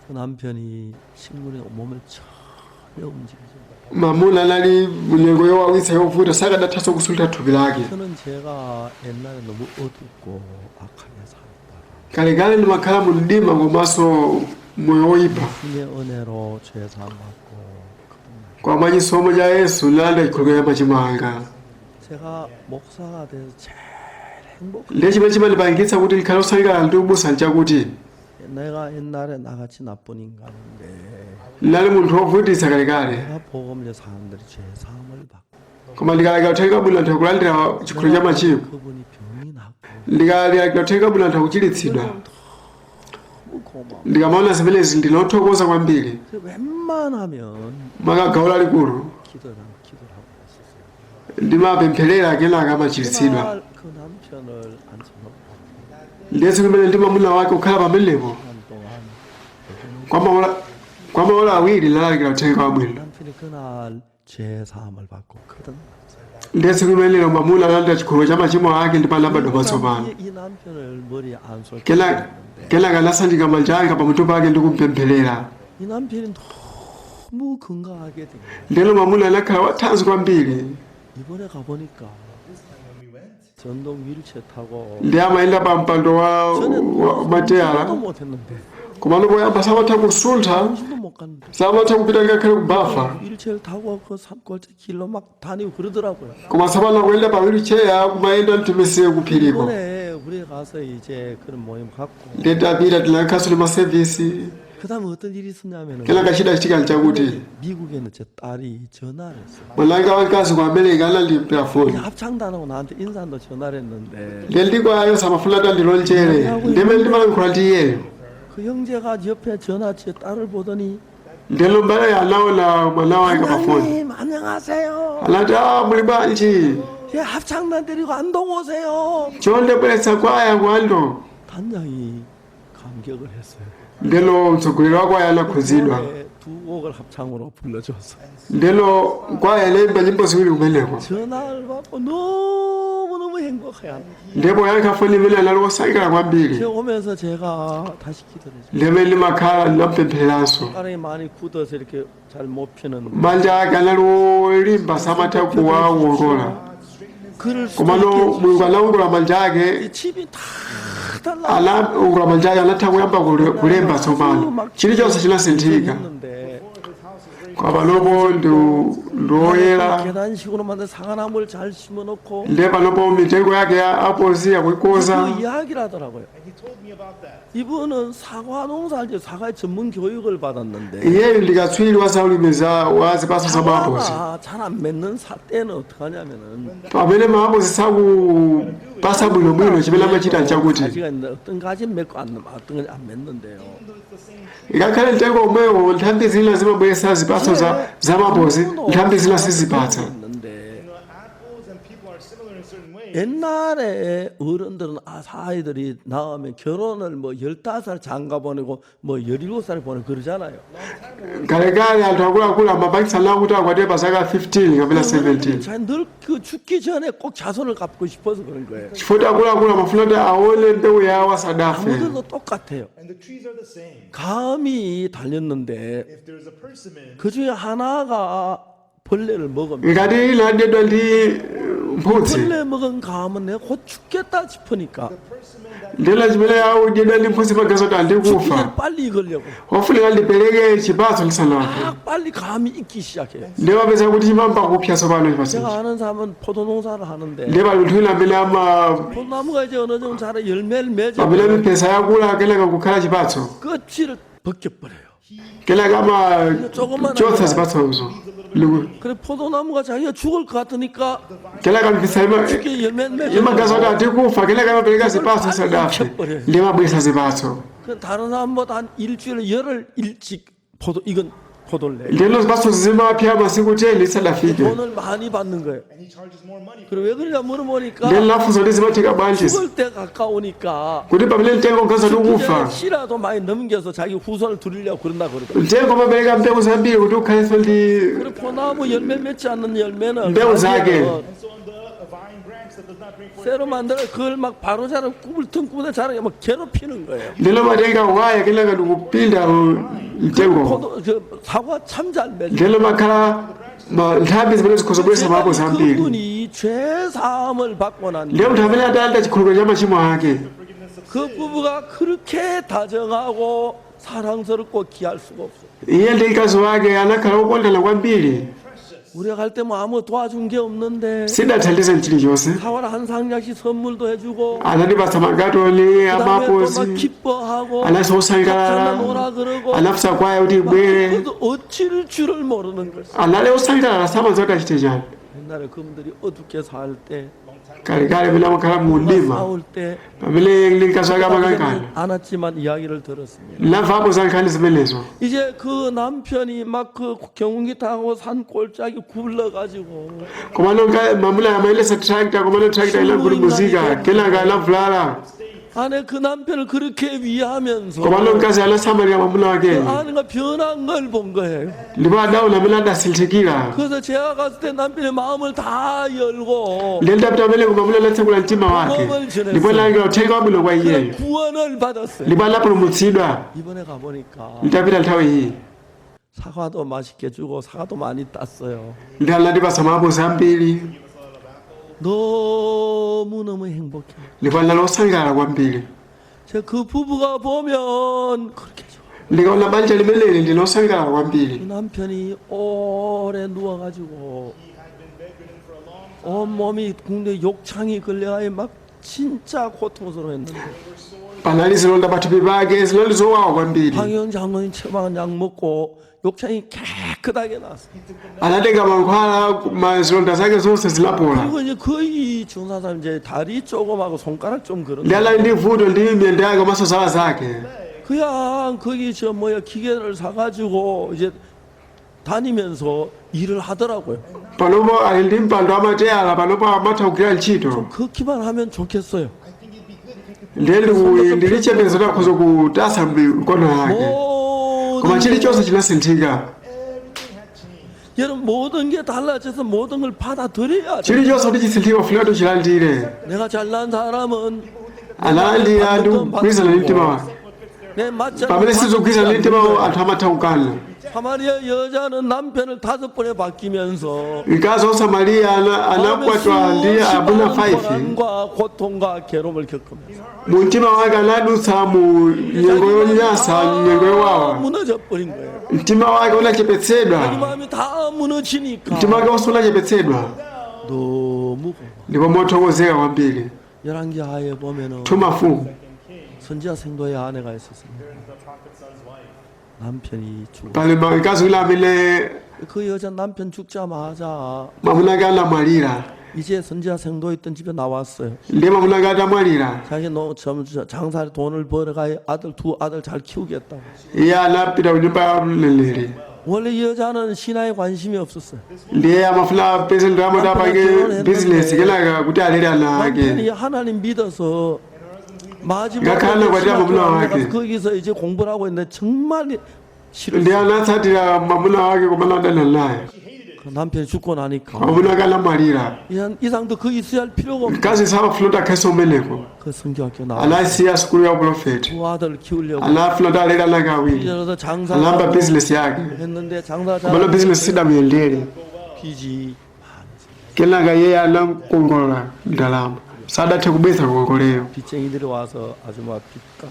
그 남편이 식물의 몸을 전혀 움직이지 못하고 Mamuna anali munyengo yowawitsa yovuta, sakadathanso kusuntha thupi lake. 저는 제가 옛날에 너무 어둡고 악하게 살았다가 Kalekale ndimakhala mu mdima komanso moyo woyipa. 주님의 은혜로 죄 사함 받고 거듭나 Koma mwachisomo cha Yesu ndinalandira chikhululukiro cha machimo anga. 제가 목사가 돼서 제일 행복한 Ndiye chimene chimandipangitsa kuti ndikhale osangalala ndi ubusa nchakuti 내가 옛날에 나같이 나쁜 인간인데 ndinali munthu wovutitsa kalekale, 내가 복음을 사람들이 죄 사함을 받고 koma ndikalalikira uthenga wabwino anthu akulandira chikhululukiro cha machimo, 그분이 병이 났고 ndikalalikira uthenga wabwino anthu akuchiritsidwa. 너무 고마워. Ndikamaona zimenezi ndinothokoza kwambiri. 그래서 웬만하면 Makagawo lalikulu 기도를 하고 기도를 하고 있었어요. ndimapempherera kenaka amachiritsidwa. 그날 그 남편을 앉혀놓고 Ndiye tsiku limene ndi mwamuna wake kukhala pamenepo 한 동안 kwa maola 2 ndinalalikira uthenga wabwino. 남편이 그날 죄 사함을 받고 거듭났어요. Ndiye tsiku limenelo mwamuna analandira chikhululukiro cha machimo ake ndipo anabadwa mwatsopano. 이 남편을 머리에 안수를 했는데 Kenaka anasanjika manja anga pamutu pake ndi kumpempherera. 이 남편이 너무 건강하게 된 거예요. Ndiyeno mwamuna anakhala wathanzi kwambiri. 이번에 가보니까 This time when we went, 전동 휠체어 타고 Ndi amayenda pa mpando wa 저는 wa mateyala, 도 못했는데 komano poyamba samatha kusuntha, 정신도 못 갔는데 samatha kupita ngakhale kubafa, 휠체어를 타고 그 산골짜 길로 막 다니고 그러더라고요. koma tsopano akuyenda pa wheelchair kumayenda mtimisiye kuphiriko. 이번에 우리 가서 이제 그런 모임 갖고 Ndiye tapita tinakhaso ndi masevisi. 그다음에 어떤 일이 있었냐면은 Kenaka chidachitika nchakuti 미국에 있는 제 딸이 전화를 했어요. mwananga wamkazi ku America anandiimbira foni. 합창단하고 나한테 인사도 전화를 했는데 Ndiye ndikwayo samafuna kuti andilonjere, ndimene ndimalankhula ndi iyeyo. 그 형제가 옆에 전화체 딸을 보더니 Ndiyeno mbaleyo anaona mwana wake pa foni, 단장님 안녕하세요. anati, "Ah, muli bwanji? 예, 합창단 데리고 안동 오세요." Chonde bweretsa kwaya ku Ando." 단장이 감격을 했어요. Ndiyeno mtsogoleri wa kwaya anakhudzidwa. 노래 두 곡을 합창으로 불러줬어요. Ndiyeno kwaya inayimba nyimbo ziwiri kumeneko. 전화를 받고 너무너무 행복해요. Ndipo poyankha foni imene anali wosangalala kwambiri. 제가 오면서 제가 다시 기도를 했어요. Ndimene ndimakhala ndinampemphereranso. 손가락이 많이 굳어서 이렇게 잘 못 펴는 Manja ake anali olimba, samatha kuwawongola, 글을 수도 komano 있게 Mulungu anawongola manja ake. 이 칩이 다 달라. Anawongola manja ake, anatha kuyamba kulemba tsopano, chilichonse chinasinthika. 했는데 Kwa panopo ndi woyera. 계단식으로 만든 사과나무를 잘 심어놓고 Ndiye panopo mitengo yake ya apozi akuikoza. 그 이야기를 하더라고요. and he told me about that. 이분은 사과 농사할 때 사과의 전문 교육을 받았는데 Iyeyu ndi katswiri wa zaulimi za wa zipatso za maapozi. 사과가 잘 안 맺는 사 때는 어떡하냐면은 Pamene maapozi sakupasa bwinobwino, chimene amachita nchakuti 가지가 있는데 어떤 가지는 맺고 안 어떤 가지 안 맺는데요. Even though it's the same ngakhale mtengo omwewo nthambi zina zimabweretsa zipatso za maapozi, nthambi zina sizipatsa. 있는데 apples and people are similar in certain ways. 옛날에 어른들은 아, 아이들이 낳으면 결혼을 뭐 15살 장가 보내고 뭐 17살 보내고 그러잖아요. Kalekale anthu akuluakulu amapangitsa nawo kuti akwatire pa zaka 15 kapena 17, 늘그 죽기 전에 꼭 자손을 갚고 싶어서 그런 거예요. chifukwa akuluakulu amafuna kuti aone mbewu yawo asadafe. 나무들도 똑같아요. And the trees are the same. 감이 달렸는데 If there's a persimmon, 그 중에 하나가 벌레를 먹으면 Ngati ina adyedwa ndi mphutsi, 벌레 먹은 감은 내가 곧 죽겠다 싶으니까 the persimmon that ndena chimene audyedwa ndi mphutsi magazi kuti 죽기 andikufa, 전에 빨리 익으려고 ofunika ndipereke chipatso ndisanafe. 막 빨리 감이 익기 시작해요. Ndiye mapeza kuti chimamba kupsa tsopano chipatsochi. 제가 아는 사람은 포도 농사를 하는데 Ndiye pali munthu wina amene ama 포도나무가 이제 어느 정도 자라 열매를 pamene 맺으면 mipesa yakula kenaka kukhala chipatso, 껍질을 벗겨버려요. kenaka amachotsa zipatsozo. 그래 포도나무가 자기가 죽을 것 같으니까 Kenaka mipesa 죽게 열매 imagaza kuti 맺으면 atikufa, kenaka amapereka zipatso sadafe, ndiye amabweretsa zipatso. 그 다른 사람보다 한 일주일에 열흘 일찍 포도 이건 포도를 내. Ndiyeno zipatso zimapsa masiku 10 lisadafike. 돈을 많이 받는 거예요. and he charges more money for 그래 왜 그러냐 물어보니까 Ndiye lafunso kuti zimatheka bwanji 죽을 때 가까우니까 kuti pamene mtengo ugaza 죽기 tikufa, 전에 씨라도 많이 넘겨서 자기 후손을 두리려고 그런다 그러더라고요. mtengo amapereka mbewu zambiri kuti ukhalenso ndi 그리고 포나무 열매 맺지 않는 열매는 매우 싸게. 가지에는 And so on the vine branch that does not bring forth 쇠로 만들어 그걸 막 바로 자르 꿈을 틈꿈에 자르게 막 괴롭히는 거예요. Ndilo matenga waya kenaka ndikupinda mtengo. 포도 그 사과 참 잘 맺어. Ndilo makhala nthambi zimene zikhoza kubweretsa maapozi ambiri. 그분이 죄 사함을 받고 난 Ndiye munthu amene adalanda chikhulupiriro cha machimo ake, 그 부부가 그렇게 다정하고 사랑스럽고 귀할 수가 없어. iye ndi mkazi wake anakhala okondana kwambiri. 우리가 갈 때 뭐 아무 도와준 게 없는데 Sidathandize chilichonse. 사과를 한 상자씩 선물도 해주고 Anatipatsa makatoni 그다음에 또 막 amapozi, 기뻐하고 ananso osangalala, 같이 놀아 그러고 anafunsa kwaya kuti ibwere. 그것도 어찌를 줄을 모르는 것이. Anali osangalala, samadziwa kuti achite chani. 옛날에 그분들이 어둡게 살 때, Kalekale pamene amakhala mu mdima, 싸울 때 pamene ndi mkazi wake amakangana, 않았지만 이야기를 들었습니다. ndinamvapo za nkhani zimenezo. 이제 그 남편이 막 그 경운기 타고 산 골짜기 굴러가지고 Komano mamuna amayendetsa tractor, komano tractor inagudubuzika, kenaka anavulala. 아내 그 남편을 그렇게 위하면서 Komano mkazi anasamalira mwamuna 그 wakeyo, 아내가 변한 걸 본 거예요. ndipo adaona amene adasinthikira. 그래서 제가 갔을 때 남편의 마음을 다 열고 Ndiye ndapita pamenepo, mwamuna anatsekula mtima wake ndipo analandira uthenga wabwino kwa 그런 iyeyo, 구원을 받았어요. ndipo anapulumutsidwa. 이번에 가보니까 Nditapita nthawi iyi, 사과도 맛있게 주고 사과도 많이 땄어요. ndi anatipatsa maapozi ambiri, 너무너무 행복해요. ndipo anali osangalala kwambiri. 제가 그 부부가 보면 그렇게 좋아요. Ndikaona banja limeneli ndine osangalala 이 kwambiri. 남편이 오래 누워가지고 온몸이 국내 욕창이 걸려가 막 진짜 고통스러워했는데 Panali zilonda pathupi pake, zinali zowawa kwambiri. 황영 장로님 처방한 약 먹고 욕창이 깨끗하게 났어. Anatenga mankhwala, ma zilonda zake zonse zinapola. 그리고 이제 거의 중사사 이제 다리 조금하고 손가락 좀 Ndi 그런데 anali ndi vuto ndi miyendo yake komanso zala zake. 그냥 거기 저 뭐야 기계를 사가지고 이제 다니면서 일을 하더라고요. Panopo ali ndi mpando amateyala, panopo amatha kugwira ntchito. 걷기만 하면 좋겠어요. Ndiye ndili chiyembekezo takhoza kutasa mkono yake, koma 모든 chilichonse chinasinthika. 여러분 모든 게 달라져서 모든 걸 받아들여야 돼. Chilichonse kuti chisinthika ufunika tuchilandire. 내가 잘난 사람은 Analandira ndi kugwirizana ndi mtima wake. 내 맞지 Pamene sizikugwirizana ndi mtima wawo, anthu amatha kukana. 사마리아 여자는 남편을 다섯 번에 바뀌면서 Mkazi wa Samariya anakwatwa ndi amuna 5. 고난과 고통과 괴로움을 겪으면서 Mu mtima wake anadutsa mu nyengo yonyansa, nyengo 다 yowawa. 무너져 버린 거예요. Mtima wake 자기 unachepetsedwa, 마음이 다 무너지니까 mtima wake wonse unachepetsedwa, 너무 고마워. ndipo mothokozeka kwambiri. 열왕기하에 보면은 Mafumu 선지자 생도의 아내가 있었습니다. the prophet's son's wife. 남편이 죽어. pali mkazi wina amene 그 여자 남편 죽자마자 mwamuna ake anamwalira. 이제 선지자 생도 있던 집에 나왔어요. Ndiye mwamuna ake atamwalira, 자기 노 장사를 돈을 벌어가 아들 두 아들 잘 키우겠다고. iye anapita ku nyumba ya mneneri. 원래 이 여자는 신앙에 관심이 없었어요. Ndiye amafuna apeze ndalama kuti apange bizinesi, kenaka kuti alere ana ake. 남편이 하나님 믿어서 마지막에 그러니까 하려고 하지 않으면 가서 거기서 이제 공부를 하고 있는데 정말 Ndiye 싫었어요. anatsatira mwamuna wake kumene adana naye. 그 남편이 죽고 나니까 Mwamuna wake anamwalira, 이상도 그 있어야 할 필요가 없어. mkazi samafuna kuti akhalenso umeneko. 그 성경학교 나와 Anasiya sukulu ya uprofeti, 두 아들 키우려고 anafuna kuti alere ana ake awiri, 이래서 anayamba 장사 bizinesi yake, 했는데 장사 komano 잘 bizinesi sidamuyendere. 빚이 많이 Kenaka iye anakongola ndalama, sadathe kubweza ngongoleyo. 빚쟁이들이 와서 아줌마 빚값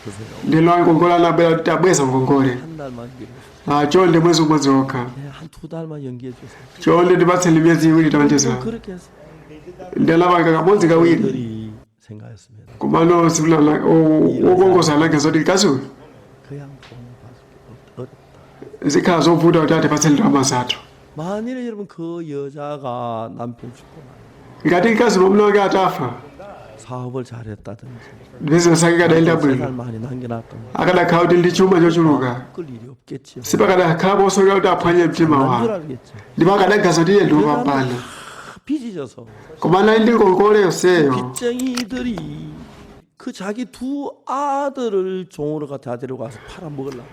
주세요. Ndilo ankongola anabwera kuti abweza ngongole. 한 달만 기다려. Ah, chonde mwezi umodzi wokha, 한 두 달만 연기해 주세요. chonde ndipatseni miyezi iwiri taonjezera. 그렇게 해서 Ndi anapanga kamodzi kawiri, 들이 생각했습니다. komano wokongoza anake zoti mkazi uyu 그냥 돈 받을 게 어렵다. zikhala zovuta kuti atipatse ndalama zathu. 만일에 여러분 그 여자가 남편 죽고 나면 Ngati mkazi mwamuna wake atafa, 사업을 잘했다든지 bizinesi yake ikadayenda 재산을 bwino, 많이 남겨놨던 akadakhala kuti ndi chuma chochuluka, 끌 일이 없겠지요. sipakadakhala posoka kuti aphwanye mtima 난줄 wawo, 알겠죠. ndipo akadaganiza kuti iye ndi wopambana. 빚이 져서 Koma anali ndi ngongole yonseyo. 빚쟁이들이 그 자기 두 아들을 종으로 갖다 데리고 와서 팔아먹으려고.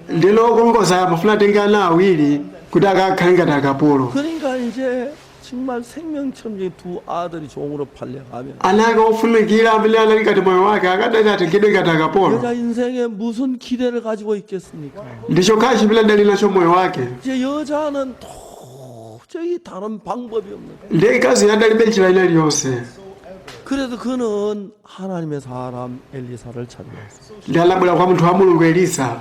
Ndilo okongoza amafuna atenge ana awiri kuti akakhale ngati akapolo. 그러니까 이제 정말 생명처럼 이 두 아들이 종으로 팔려가면 Ana ake ofunikira amene anali ngati moyo wake akadati atengedwe ngati akapolo. 여자 인생에 무슨 기대를 가지고 있겠습니까? Ndi chokhachi chimene adali nacho moyo wake. 이제 여자는 도저히 다른 방법이 없는 거예요. Ndiye mkazi adalibe njira ina iliyonse. 그래도 그는 하나님의 사람 엘리사를 찾아왔어요. Ndi anabwera kwa munthu wa Mulungu Elisa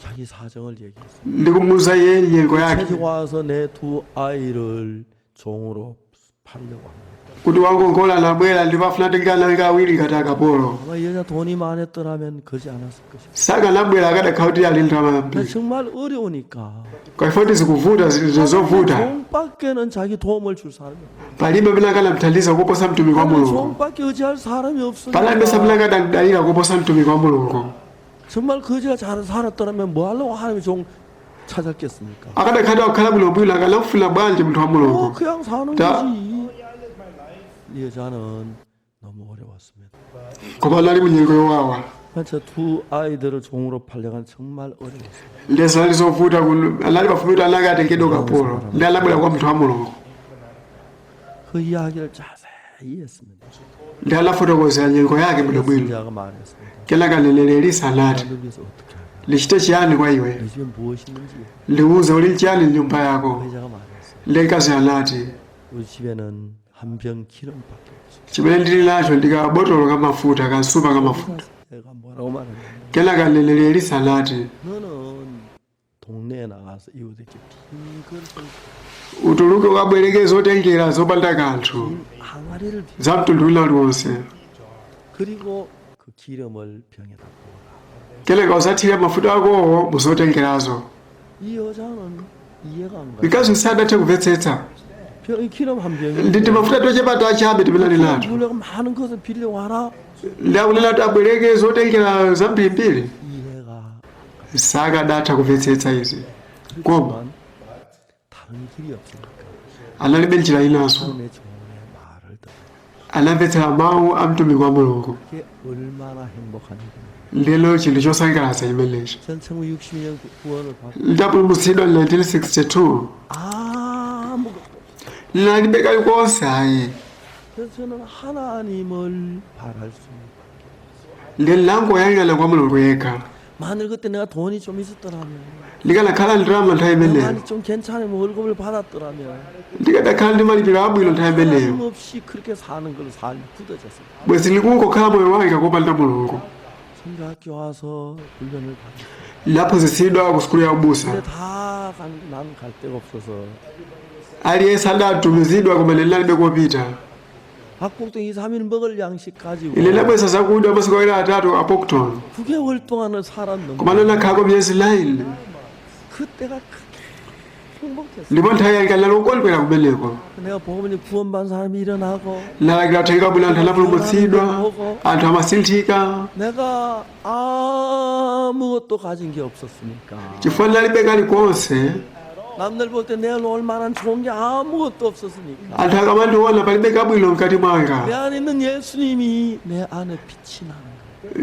자기 사정을 얘기했어요. ndi kumuuza iye nyengo yake 가지고 와서 내 두 아이를 종으로 팔려고 합니다. kuti wangongola anabwera ndipo afuna atenge ana ake awiri ngati akapolo. 아마 이 여자 돈이 많았더라면 그러지 않았을 것입니다. Sakanabwera akadakhala kuti ali ndalama 근데 zambiri. 정말 어려우니까 Kwa ifoti zikuvuta zinthu zovuta. 종밖에는 자기 도움을 줄 사람이 없어요. Palibe amene akanamthandiza kuposa mtumiki wa Mulungu. 종밖에 의지할 사람이 Palibe amene 없으니까 akanamdalira kuposa mtumiki wa Mulungu. 정말 거지가 잘 살았더라면 뭐 하려고 하나님의 종 찾았겠습니까? Akadakhala akukhala bwinobwino akanamfuna bwanji munthu wa Mulungu. 그냥 사는 자. 거지. 이 여자는 너무 어려웠습니다. Koma anali munyengo yowawa. 저 두 아이들을 종으로 팔려간 정말 어려웠어요. Ndiye zinali zovuta anali pafupi kuti ana ake atengedwe ukapolo. Ndiye anabwera kwa munthu wa Mulungu. 그 이야기를 자세히 했습니다. Ndiye anafotokozera nyengo yake bwinobwino. 선지자가 말했습니다. Kenaka mneneri Elisa anati, 나를 위해서 어떻게 하냐? ndichite chiyani kwa iwe? 네 집에 무엇이 있는지 Ndiuze uli chiyani m'nyumba yako? 그 여자가 말했어요. Ndiye mkazi anati, 우리 집에는 한 병 기름밖에 없어. chimene ndili nacho ndi kabotolo kamafuta, kansupa kamafuta. 내가 뭐라고 말했냐? Kenaka mneneri Elisa anati, 너는 동네에 나가서 이웃에게 빈 그릇을 utuluke ukabwereke zotengera zopanda kanthu 빈 항아리를 비 za mtundu wina uliwonse. 그리고 그 기름을 병에다 부어라. Kenaka uzathire mafuta akowo muzotengerazo. 이 여자는 이해가 안 가. Mkazi sadathe kumvetsetsa. 병, 이 기름 한 병이 Nditi mafuta tochepa tachabe timene ali nato. 부으려고 많은 것을 빌려와라. Ndakunena kuti abwereke zotengera zambirimbiri. 이해가 Sakadatha kumvetsetsa izi. Koma 그렇지만 다른 길이 없으니까 analibe njira inanso. 하나님의 종의 말을 듣고 Anamvetsera mawu a mtumiki wa Mulungu. 그게 얼마나 행복한 일입니까? Lero chinthu chosangalatsa chimenechi. 전 1962년 구원을 받고 Ndapulumutsidwa 1962. 아무것도 없어요. Ndinalibe kalikonse ayi. 그래서 저는 하나님을 바랄 수 Ndiye ndinangoyang'ana kwa Mulungu yekha. 만일 그때 내가 돈이 좀 있었더라면 Ndikanakhala ndalama nthawi imeneyo. 많이 좀 괜찮으면 월급을 받았더라면 Ndikanakhala ndi malipiro abwino nthawi imeneyo. 하나님 없이 그렇게 사는 걸 삶이 굳어졌어요. Bwezi ndikungokhala moyo wanga kopanda Mulungu. 선교학교 와서 훈련을 받았어요. Ndaphunzitsidwa ku sukulu ya ubusa. 근데 다 난 갈 데가 없어서 Aliyense adatumizidwa koma ine ndinalibe kopita. 박국동 2, 3일 먹을 양식 가지고 Ine ndinabweza zakudya masiku awiri atatu a Pokton. 9개월 동안을 살았는데 Koma ndinakhalako miyezi 9. 그때가 그렇게 행복했어요. Ndipo nthawi yanga ndinali wokondwera kumeneko. 내가 보면 구원받은 사람이 일어나고 Ndinalalikira uthenga wabwino anthu anapulumutsidwa, anthu amasinthika. 내가 아무것도 가진 게 없었으니까 Chifukwa ndinalibe kalikonse, 남들 볼 때 내가 놀 만한 좋은 게 아무것도 없었으니까 anthu akamandiona palibe kabwino mkati 내 mwanga. 안에 있는 예수님이 내 안에 빛이 나는 거예요.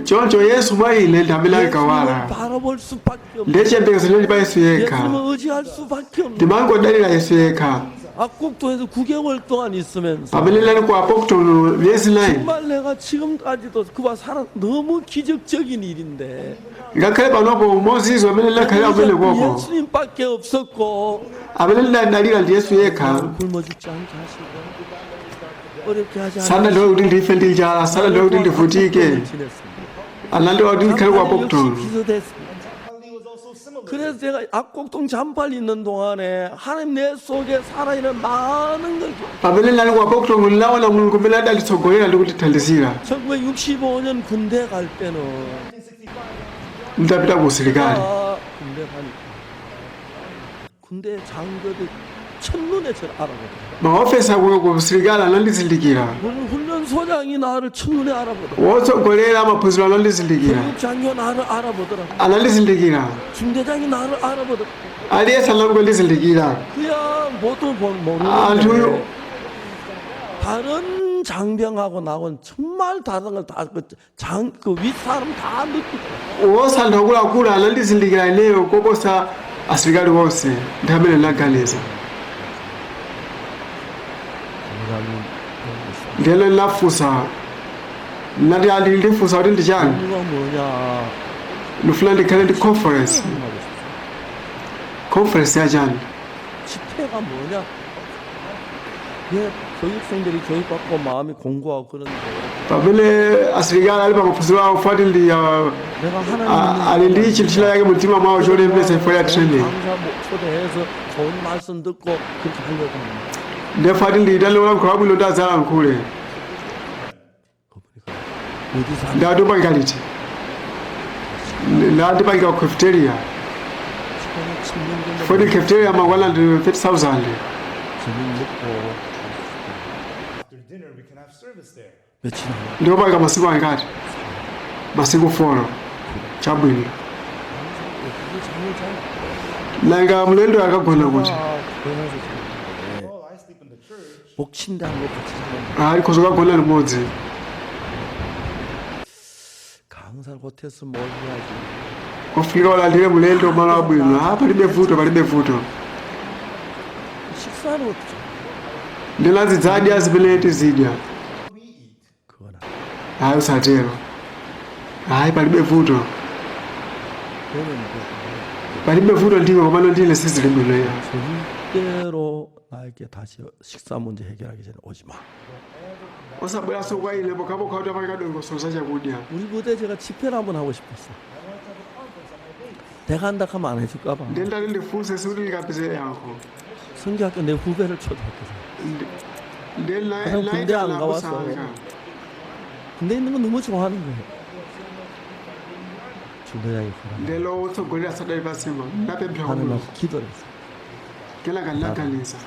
Choncho Yesu mwa ine ndi amene 예수님을 ankawala. 바라볼 수밖에 없는 Ndiye chiyembekezo chinali pa Yesu yekha. 예수님을 의지할 수밖에 없는 Ndimangodalira Yesu yekha. 압곡동에서 9개월 동안 있으면서 Pamene ndinali ku Apokton miyezi 9. 정말 내가 지금까지도 그와 살아 너무 기적적인 일인데 Ngakhale panopo mozizwa amene ndinakhalira kumene koko. 예수님밖에 없었고 Amene ndinadalira ndi Yesu yekha. 굶어 죽지 않게 하시고 어렵게 하지 Sanandilola kuti ndife ndi njala, sanandilola kuti ndivutike. 지냈습니다. Anandilola kuti ndikhale ku 역시 Apokton. 비슷했습니다. Lee was also similar. 그래서 제가 압곡동 잠팔 있는 동안에 하나님 내 속에 살아있는 많은 걸 Pamene ndinali ku Apokton ndinaona Mulungu amene adanditsogolera ndi kundithandizira. 1965년 군대 갈 때는 Nditapita ku usilikali. 아, 군대 가니까 군대 장교들 첫눈에 저를 알아보더라고요. Maofesa ku usilikali anandizindikira. 훈련소장이 나를 첫눈에 알아보더라고요. Wotsogolera maphunziro anandizindikira. 교육 장교 나를 알아보더라고요. Anandizindikira. 중대장이 나를 알아보더라고요. Aliyense anangondizindikira. 그냥 보통 아, 모르는데 저요. 다른 장병하고 나하고는 정말 다른 걸 다 그 윗사람 다 느끼더라고요. Wonse anthu akuluakulu anandizindikira ineyo koposa asilikali onse nthawi imene ndinaganiza. 중대장님 물어보시다. Ndiyeno ndinafunsa, ndinati andi ndifunsa kuti ndi chani. 이유가 뭐냐? Ndifuna ndikhale ndi conference. 하고 싶어. Conference ya chani? 집회가 뭐냐? 예, 교육생들이 교육받고 마음이 공고하고 그런데 Pamene asilikali ali pamaphunziro awo fati ndi 내가 하나님 ali ndi chinthu china chake mumtima mwawo cholembetsa ifo ya training. 강사 초대해서 좋은 말씀 듣고 그렇게 하려고 합니다. Ndiye fati ndiyitane olankhula abwino ndi adzalankhule. 그분이 그래. 어디서 하는 Ndati upangika liti? Ndati pangika ku cafeteria. 집회는 7년 정도 Foti cafeteria makwana ndi 30,000. 저녁 먹고 After dinner, we can have service there. 며칠 안 Ndiye upangika masiku angati? Masiku 4. Chabwino. 어떻게 잠을 자나? Nanga mlendo akagona kuti? 아, 병원에서 자는데 Oh, I sleep in the church. 목침대 한거 같이 자는데 Ali khoza kukagona limodzi. 강사를 호텔에서 뭘 해야지? Ofunika ulandire mlendo malo abwino. Ah, palibe vuto, palibe vuto. 식사를 어떻게? Ndilazidzadya zimene tizidya. We eat. 그건 아니. Ayi, usatero. Ayi, palibe vuto. 그거는 뭐 Palibe vuto ndiwe, komano ndine sizili bwino ya. 절대로 나에게 다시 식사 문제 해결하기 전에 오지 마. Osabweranso kwa ine pokhapokha kuti apangika dongosolo za chakudya. 우리 부대 제가 집회를 한번 하고 싶었어. 내가 한다 하면 안 해줄까 봐. Ndiye ndati ndifunse sikuti ndikapeze yankho. 성교학교 내 후배를 초대했거든. Ndiye 그럼 군대 안 가봤어. nakusankha. 군대 있는 거 너무 좋아하는 거예요. 중대장이 허락. Ndiye lotsogolera sadali pasima ndapemphera kwa 하나님 Mulungu. 앞에 기도를 했어. Kenaka ndinaganiza.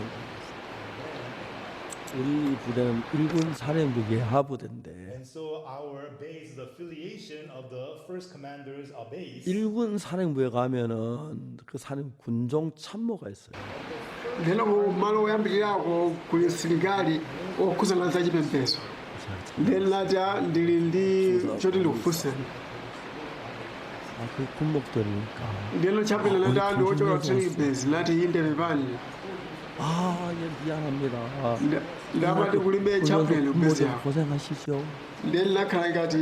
우리 부대는 일군 사령부 예하 부대인데 And so our base is affiliation of the first commander's base. 일군 사령부에 가면은 그 사령 군종 참모가 있어요. Ndiyeno kumalo oyambirirako kuli msilikali okhuzana za chipembedzo. 제가 Ndiye ndinati ah, ndili ndi choti ndikufunseni. 아, 그 군목들이니까. Ndiyeno chapela nati ah, ndi wochoka ku training base. Ndinati inde pepani. 아, 예, 미안합니다. Ndamati kulibe chapela ku base yako. 고생하시죠. Ndiye ndinakhala ngati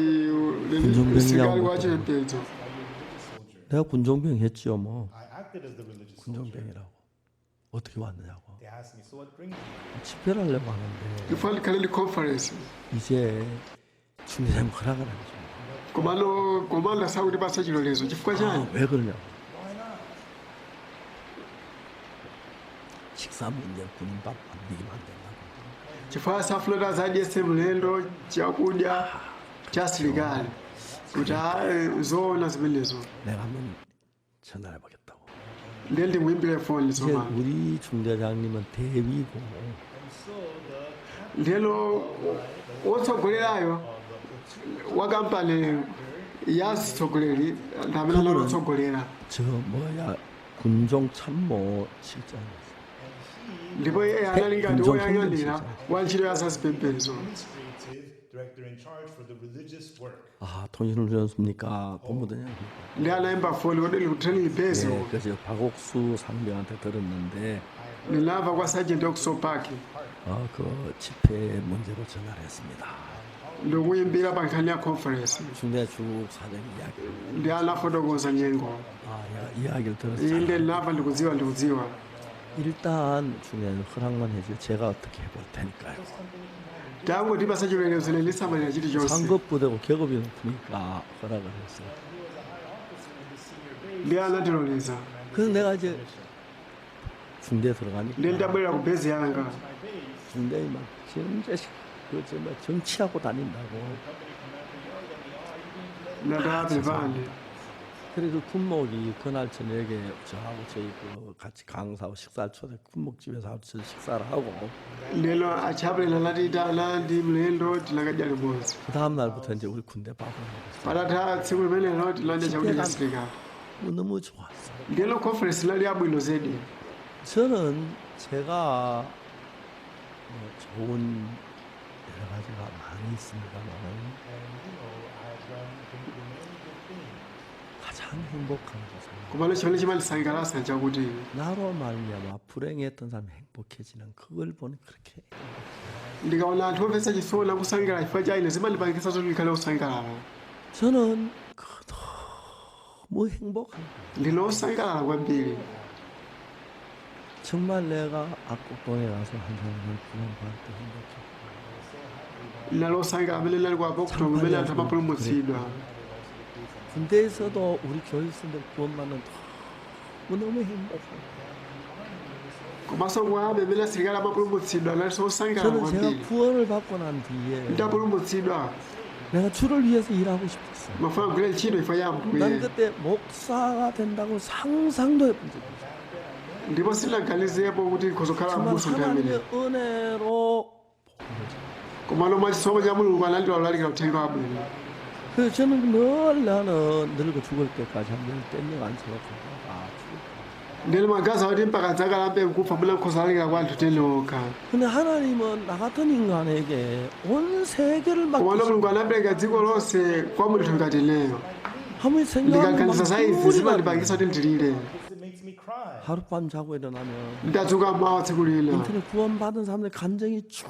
군종병이냐고. msilikali wa chipembedzo. 내가 군종병 했지요, 뭐. I acted as the religious soldier. 군종병이라고. 어떻게 왔느냐고. They asked me, so what brings you? 집회를 하려고 하는데 Ndifuna ndikhale ndi conference. 이제 중대장 허락을 안 해줘. Komano komanda sakutipatsa chilolezo chifukwa chani? 아, 왜 그러냐고. 식사 문제 군인 밥 안 먹이면 안 된다고. Chifukwa safuna kuti azadyetse mlendo chakudya cha asilikali. Kuti ah, zoona zimenezo. 내가 한번 전화해 보겠다고. Ndiye ndimuimbire foni 이제 tsopano. 우리 중대장님은 대위고 And so the Ndiyeno wotsogolerayo wa kampani ya atsogoleri ndi amene anali otsogolera. 저 뭐야 군종 참모 실장이었어. Ndipo iye anali ngati 군종 woyang'anira 행정실장. wa ntchito ya zazipembedzo. administrative director in charge for the religious work. 아 통신훈련소입니까 본부장님. Ndi anayimba foni kodi ku training base. 네, 그래서 박옥수 상병한테 들었는데 Ndinamva kwa sergeant Oxopark. 그 집회 문제로 전화를 했습니다. Ndikuyimbira pa nkhani ya conference. 중대 쭉 사장 이야기. Ndi anafotokoza nyengo. 아, 내가 이야기를 들었어요. Inde ndinamva, ndikudziwa, ndikudziwa. 일단 중대장님 허락만 해주세요. 제가 어떻게 해볼 테니까요. Tangotipatsa chilolezo ine ndisamalira chilichonse. 상급부대고 계급이 높으니까 허락을 했어요. Ndi anatiloleza. 그래서 내가 이제 중대 들어가니까 Ndi ndabwerera ku base yanga. 중대에 막 진짜 그 정말 정치하고 다닌다고. Ndati pepani. 그래서 군목이 그날 저녁에 저하고 저희 그 같이 강사하고 식사를 초대 군목집에서 같이 식사를 하고 Lero a chaplain anatiyitana ndi mlendo tinakadya limodzi. 그 다음 날부터 이제 우리 군대 밥을 먹었어요. Patatha tsiku limenelo tinadya chakudya cha asilikali. 너무 좋았어. Ndiyeno conference inali yabwino zedi. 저는 제가 뭐 좋은 여러 가지가 많이 있습니다만 And you know, I've done many good things. 가장 행복한 것은 Komano chimene chimandisangalatsa chakuti 나로 말미암아 불행했던 사람이 행복해지는 그걸 보니 그렇게 행복해. Ndikaona anthu omvetsa chisoni akusangalala chifukwa cha ine, zimandipangitsa zoti ndikhale osangalala. 저는 그 너무 행복한 거예요. Ndine osangalala kwambiri. 정말 내가 압곡동에 가서 한 사람을 구원받을 때 행복했고 Ndinali osangalala amene ndinali ku Abokutong kumene anthu amapulumutsidwa. 군대에서도 우리 교육생들 구원받는 너무너무 행복한 Komanso kwa ame amene asilikali amapulumutsidwa analinso osangalala 저는 제가 kwambiri. 구원을 받고 난 뒤에 Nditapulumutsidwa 내가 주를 위해서 일하고 싶었어요. mafuna kugwira ntchito chifukwa cha 난 Ambuye. 그때 목사가 된다고 상상도 해본 적이 없어요. Ndipo sindinaganizepo kuti ndikhoza 정말 m'busa nthawi 하나님의 imeneyo. 은혜로 복음을 전해요. Komano mwa chisomo cha Mulungu anandilola kulalikira uthenga wabwino. 그래서 저는 늘 나는 늙어 죽을 때까지 한 열댓 명 앉혀놓고 아 죽을 Ndine magazi kuti mpaka dzakalambe nkufa mwina nkhoza kulalikira kwa anthu 10 okha. 근데 하나님은 나 같은 인간에게 온 세계를 Komano 맡기시고 Mulungu anapereka dziko lonse kwa munthu ngati ineyo. 아무리 생각하면 Ndikaganiza 막 za izi 눈물이 나요. zimandipangitsa kuti ndilire. This it makes me cry. 하룻밤 자고 일어나면 Ndadzuka mmawa tsiku lina 인터넷 구원받은 사람들 감정이 쭉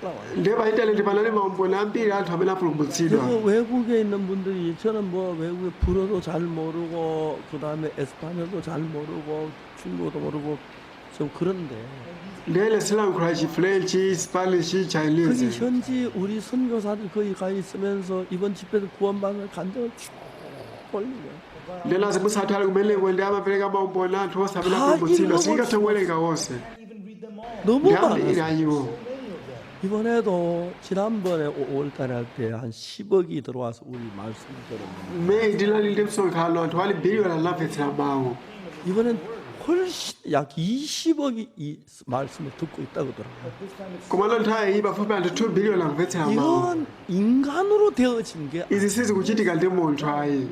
올라와요. ndiye pa intaneti panali maumboni ambiri anthu amene apulumutsidwa. 그리고 외국에 있는 분들이 저는 뭐 외국에 불어도 잘 모르고 그 다음에 에스파냐도 잘 모르고 중국어도 모르고 좀 그런데 Ndiye ine silankhula Chifrenchi, Spanish, 거기 Chinese. 현지 우리 선교사들 거기 가 있으면서 이번 집회에서 구원받는 간증을 쭉 올리면 Ndiye azibusa athu ali kumeneko ndi amapereka maumboni anthu onse amene 다 apulumutsidwa 읽어볼 singathe kuwerenga onse. Can't even read them all. 너무 Ndi ambiri 많아서 a iwo. So many of them. 이번에도 지난번에 5월달에 할 때 한 10억이 들어와서 우리 말씀을 들었는데 Meyi tinali ndi msonkhano anthu 1 biliyoni anamvetsera mawu. 이번엔 훨씬 약 20억이 이 말씀을 듣고 있다고 하더라고요. This time it's Komano nthawi iyi pafupi anthu 2 biliyoni amvetsera mawu. 이건 인간으로 되어진 게 Izi sizikuchitika ndi munthu ayi.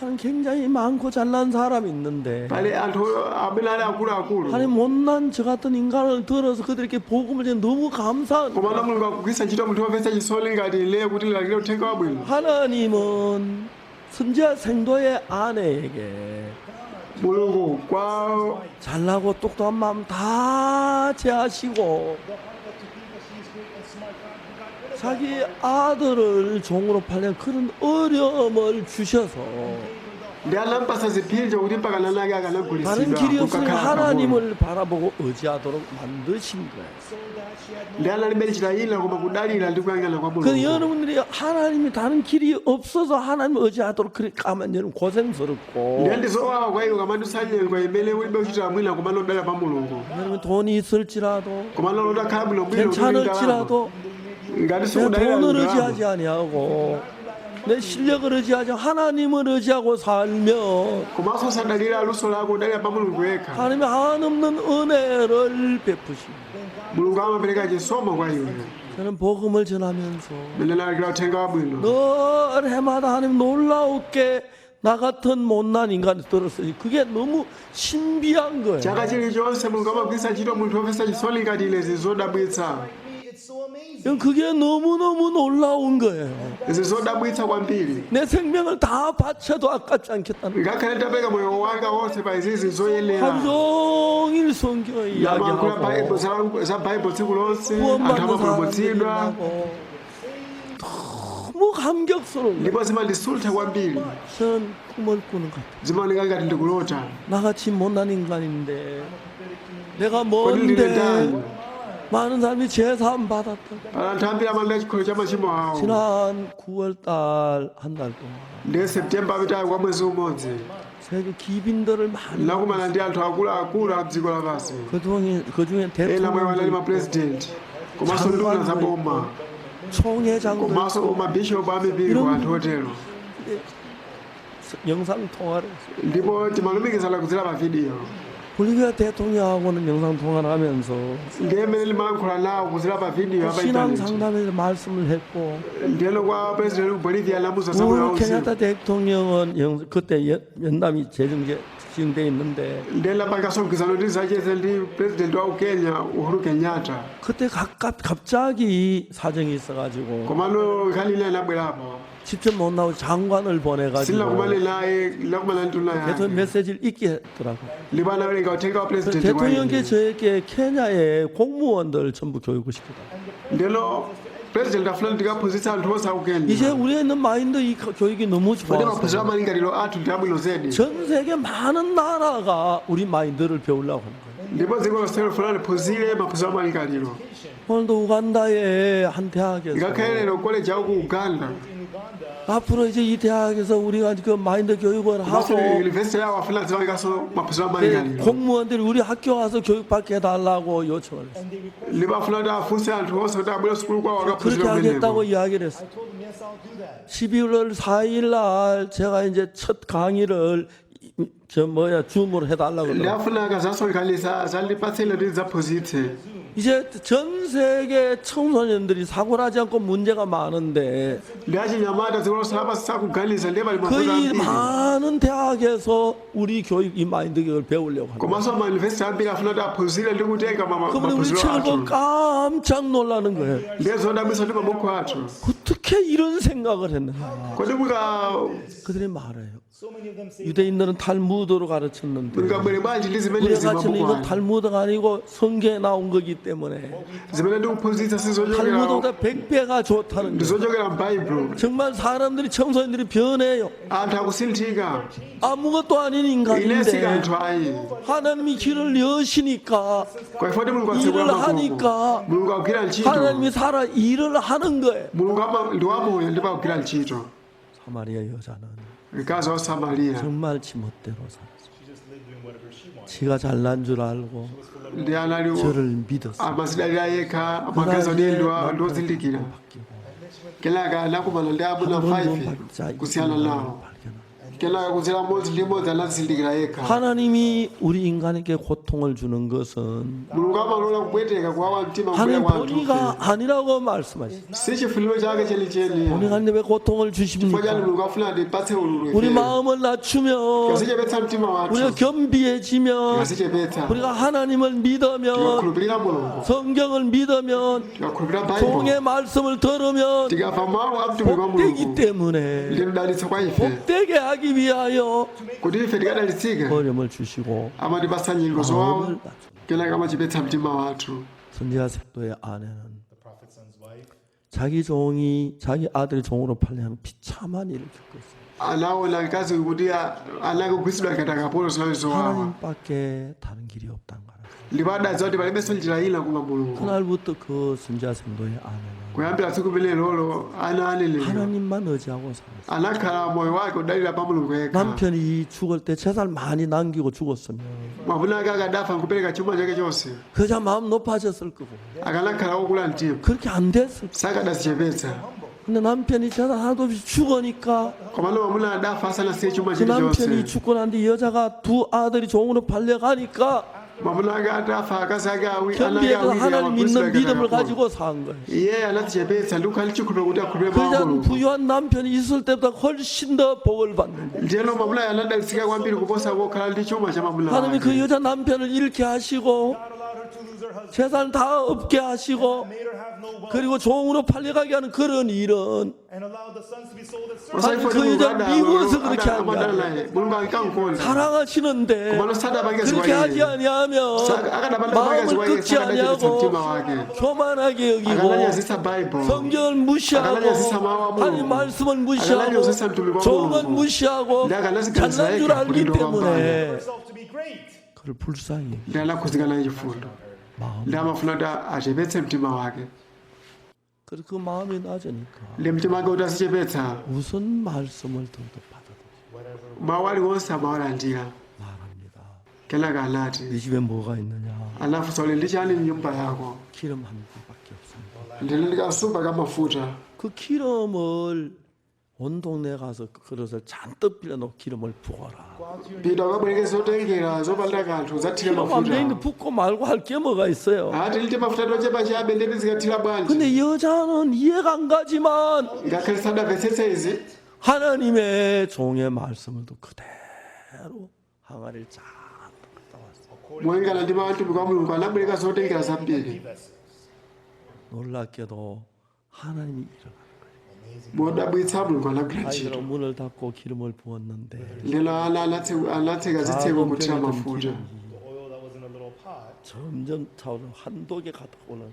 하는 굉장히 많고 잘난 사람이 있는데 Pali anthu amene ali akuluakulu. 하나님 못난 저 같은 인간을 들어서 그들에게 복음을 전해 너무 감사한 Komano Mulungu akugwiritsa ntchito munthu womvetsa chisoni ngati ineyo kuti ndilalikire uthenga wabwino. 하나님은 선지자 생도의 아내에게 Mulungu kwa 잘나고 똑똑한 마음 다 제하시고 the heart that to think that she is great and smart. God, who got rid of 자기 아들을 종으로 팔려 그런 어려움을 주셔서 ndi anampasa ziphinjo kuti mpaka ana ake 다른 akanagulitsidwa 길이 없으니 kukakhala kapolo. 하나님을 바라보고 의지하도록 만드신 거예요. so that she had no Ndi analibe njira ina koma kudalira ndi kuyang'ana kwa 그 Mulungu. 여러분들이 하나님이 다른 길이 없어서 하나님을 의지하도록 그렇게 하면 여러분 고생스럽고 Ndiye ndi zowawa kwa iwe kamadutsa nyengo imene ulibe kuchitira mwina komano udalira pa Mulungu. 여러분 돈이 있을지라도 Komano utakhala bwinobwino kuti uli ndalama. 괜찮을지라도 Ngati 내 sukudalira 돈을 ndalama. 의지하지 아니하고 내 실력을 의지하지 않고 하나님을 의지하고 살면 Komanso usadalira luso lako, udalira pa Mulungu yekha. 하나님의 한없는 은혜를 베푸십니다. Mulungu amapereka chisomo kwa iwe. 저는 복음을 전하면서 Mmene ndalalikira uthenga wabwino. 늘 해마다 하나님 놀라웠게 나 같은 못난 인간이 들었으니 그게 너무 신비한 거예요. Chaka chilichonse Mulungu amagwiritsa ntchito munthu womvetsa chisoni ngati ine, zodabwitsa. like me. It's so amazing. 그게 너무너무 놀라운 거예요. Izi zodabwitsa kwambiri. 내 생명을 다 바쳐도 아깝지 않겠다는 Ngakhale nditapereka moyo wanga wonse pa izizi 하루 zoyenera. 종일 성경 Amayankhula 이야기하고 za Baibulo tsiku lonse, anthu 구원받는 사람들이 amapulumutsidwa. 일어나고 너무 감격스러운 거예요. Ndipo zimandisuntha kwambiri. 저는 꿈을 꾸는 것 같아요. Zimaoneka ngati ndikulota. 나같이 못난 인간인데 내가 Kodi ndine 뭔데 ndani? 많은 사람이 죄사함 받았다. Pali anthu ambiri amalira chikhulupiriro cha machimo awo. 지난 9월달 한 달 동안 Ndiye Septemba apitayo kwa mwezi umodzi 세계 기빈들을 많이 ndakumana ndi anthu akuluakulu a dziko lapansi. 그중에 Ena mwa iwo anali 대통령도 mapurezidenti komanso nduna za boma 총회장도 komanso mabishopu amipingo anthu otero. 영상 통화를 했어요. Ndipo timalumikizana kudzera pa video. 볼리비아 대통령하고는 영상 통화를 하면서 Ndiye mmene ndimayankhula nawo kudzera pa video ya pa 신앙 intaneti. 상담에서 말씀을 했고 Ndiyeno kwa president ku Bolivia anamuuza za moyo 우리 wauzimu. 케냐타 대통령은 그때 연남이 재정제 지정돼 있는데 Ndiye lapanganso mgwirizano ndi zacheze ndi president wa ku Kenya Uhuru Kenyatta. 그때 각각 갑자기 사정이 있어가지고 Komano nkhani ina inabwerapo. 직접 못 나오고 장관을 보내가지고 Sinakumane naye, nakumana ndi nduna 대통령 yake. 메시지를 읽게 했더라고. Ndipo anawerenga uthenga wa 그래서 president kwa 대통령께 ine. 저에게 케냐의 공무원들 전부 교육을 시키다. Ndeno president afuna ndikaphunzitsa anthu onse aku 이제 Kenya. 우리가 있는 마인드 이 교육이 너무 Kodi maphunziro 좋아서 amalingaliro athu ndi abwino zedi. 전 세계 많은 나라가 우리 마인드를 배우려고 하는 거예요. Ndipo dziko lonse lifuna liphunzire maphunziro amalingaliro. 오늘도 우간다의 한 대학에서 Ngakhale lero college yawo ku Uganda, 앞으로 이제 이 대학에서 우리가 그 마인드 교육을 komanso 하고 university yawo afuna zipanganso maphunziro 네, amalingaliro. 공무원들이 우리 학교 와서 교육받게 해달라고 요청을 했어요. Ndipo afuna kuti afunse anthu onse kuti abwere sukulu kwawo 그렇게 akaphunzire 하겠다고 kumeneko. 이야기를 했어요. I told him, yes, I'll do that. 11월 4일 날 제가 이제 첫 강의를 저 뭐야 줌으로 해달라고 Ndi 그러더라고요. afuna akazasonkhanitsa azandipatsire kuti ndidzaphunzitse. 이제 전 세계 청소년들이 사고를 하지 않고 문제가 많은데 Ndi achinyamata dziko lonse lapansi sakuganiza ndiye pali mavuto 그 이 ambiri. 많은 대학에서 우리 교육 이 마인드 교육을 배우려고 합니다. Komanso ma university ambiri afuna kuti aphunzire ndi kutenga 그러면 우리 maphunziro 책을 보고 athu. 깜짝 놀라는 거예요. Ndiye zodabwitsa ndi mabuku athu. 어떻게 이런 생각을 했느냐. Kodi muka 그들이 말해요. So many of them say, 유대인들은 탈무드로 가르쳤는데 mungabwere bwanji ndi 우리가 zimenezi 가르치는 mabuku 이건 anu. 탈무드가 아니고 성경에 나온 거기 때문에 Zimene ndikuphunzitsa sizochokera 탈무드보다 100배가 좋다는 ndi 거예요. zochokera m'Baibulo. 정말 사람들이 청소년들이 변해요. Anthu akusinthika. 아무것도 아닌 Ine si 인간인데 kanthu ayi. 하나님이 길을 여시니까 Kwa ifo ndi Mulungu atsekula 일을 makomo. 하니까 Mulungu akugwira ntchito. 하나님이 살아 일을 하는 거예요. Mulungu ndi wamoyo ndipo akugwira ntchito. 사마리아 여자는 Mkazi wa Samariya 정말 지멋대로 살았어요. she just lived doing whatever she wanted. 지가 잘난 줄 알고 ndi anali 저를 믿었어요. amazidalira yekha amaganizo ndi ndi wozindikira. 바뀌고 Kenaka anakumana ndi amuna 한 번 5 받자 kusiyana nawo. 발견합니다. Kenaka kudzera mmodzi ndi mmodzi anazindikira yekha. 하나님이 우리 인간에게 고통을 주는 것은 Mulungu amalola kupweteka kuwawa mtima kubwera 하나님 kwa anthu. 본의가 아니라고 말씀하셨어요. Si chifuniro chake chenicheni. 본의가 아닌데 왜 고통을 Chifukwa chani 주십니까? Mulungu afuna atipatse ululu 우리 ife. 마음을 낮추면 Tikazichepetsa mtima 우리가 wathu. 겸비해지면 Tikazichepetsa. 우리가 하나님을 믿으면 Tikakhulupirira Mulungu. 성경을 믿으면 Tikakhulupirira Baibulo. 종의 말씀을 들으면 Tikamva mawu a mtumiki wa 복되기 Mulungu. 때문에 Ndi mdalitso kwa ife. 복되게 하기 위하여 Kuti ife tikadalitsike. 어려움을 주시고 Amatipatsa nyengo zowawa. 마음을 낮춰 Kenaka amachepetsa mtima wathu. 선지자 색도의 아내는 The prophet's son's wife. 자기 종이 자기 아들이 종으로 팔려는 비참한 일을 겪었어요. Anaona mkazi kuti anakugwiritsidwa ngati akapolo zinali zowawa. 하나님밖에 다른 길이 없다는 걸 알았어요. Ndipo adadziwa kuti palibenso njira ina koma Mulungu. 그날부터 그 선지자 생도의 아내는 Kuyambira tsiku limenelo ana aneneri 하나님만 의지하고 살았어요. anakhala moyo wake udalira pa Mulungu yekha. 남편이 죽을 때 재산 많이 남기고 죽었으면 Mwamuna ake akadafa nkupereka chuma chake chonse. 그자 마음 높아졌을 거고 Akanakhala wokula mtima. 그렇게 안 됐을 거예요. Sakadazichepetsa. 근데 남편이 재산 하나도 없이 죽으니까 Komano mwamuna adafa asanasiye chuma 그 남편이 chilichonse. 죽고 난 뒤 여자가 두 아들이 종으로 팔려가니까 Mwamuna ake atafa akazi ake ana ake 겸비해서 awiri 하나님 믿는 amagwiritsidwa ngati 믿음을 akapolo. 가지고 산 거예요. Iye anazichepetsa ndi kukhala ndi chikhulupiriro kuti akhulupirire mawu a 그냥 Mulungu. 부유한 남편이 있을 때보다 훨씬 더 복을 받는 거예요. Ndiyeno mwamuna anadalitsika kwambiri kuposa kokhala ndi chuma cha mwamuna 하나님이 그 wake. 여자 남편을 잃게 하시고 God allowed her to lose her husband, 재산 다 없게 하시고 made her have no wealth, 그리고 종으로 팔려가게 하는 그런 일은 and allowed the sons to be sold as servants. 아니, 그 여자 미워서 그렇게 한 게 amadana 아니에요. naye Mulungu ankamkonda. 사랑하시는데 Komano sadapange 그렇게 하지 ziwaye. 아니하면 Akadapanda 마음을 ziwaye 끄지 sakadachepetsa mtima 아니하고 wake. 교만하게 여기고 Akananyazitsa Baibulo. 성경을 무시하고 akananyazitsa mawu a Mulungu. 하나님 말씀을 무시하고 akananyazitsa mtumiki wa 종은 Mulungu. 무시하고 ndi akanaziganiza 잘난 줄 yekha 알기 kuti ndi wopambana. 때문에 Herself to be great. 그를 불쌍히 Ndi anakhuzika naye chifundo. 마음 Ndi amafuna kuti achepetse mtima wake. 그래서 그 마음이 낮으니까 Ndi mtima wake kuti azichepetsa. 무슨 말씀을 들어도 받아들여 Mawu aliwonse amawalandira. 말합니다. Kenaka anati 네 집에 뭐가 있느냐? anafunsa uli ndi chani mnyumba yako. 기름 한 병밖에 없습니다. Ndili ndi kasumba ka mafuta. 그 기름을 온 동네 가서 그릇을 잔뜩 빌려놓고 기름을 부어라. Pita ukabwereke zotengera zopanda kanthu udzathire 기름 안 되는데 mafuta. 붓고 말고 할 게 뭐가 있어요? Ati liti mafuta tochepa chabe ndeti zikathira bwanji. 근데 여자는 이해가 안 가지만 Ngakhale sadamvetsetse izi 하나님의 종의 말씀을 또 그대로 항아리를 잔뜩 갖다 왔어요. Molingana ndi mawu a mtumiki wa Mulungu anabwereka zotengera zambiri. Vessels. 놀랍게도 하나님이 일어나는 거예요. Modabwitsa Mulungu anagwira ntchito. 아이들은 문을 닫고 기름을 부었는데 Lero ana anatseka zitseko kuthira 작은 병에 든 mafuta. 기름이 The oil that was in a little pot 점점 차오르 한두 개 가득 올라.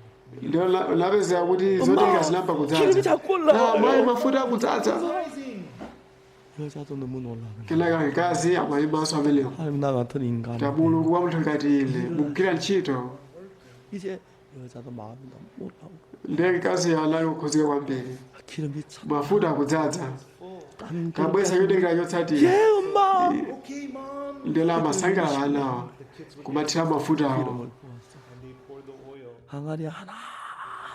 Lero lapezeka kuti zotengera zinayamba 기름이 kudzaza. 자꾸 Ah, mayi 올라와요. mafuta akudzaza. rising. 여자도 너무 놀라는 거예요. Kenaka mkazi amayimanso amenewo. 하나님 나 같은 인간. Ta Mulungu wa munthu ngati ine mukugwira ntchito. 이제 여자도 마음이 너무 놀라고 Ndiye mkazi anali kukhuzika kwambiri. 기름이 차. Mafuta akudzaza. 딴 Tabweza yotengera yotsatira. 예, 엄마. Okay, mom. Ndelo amasangalala anawa kumathira mafutawo. 기름을 부었어. And they poured the oil. 항아리 하나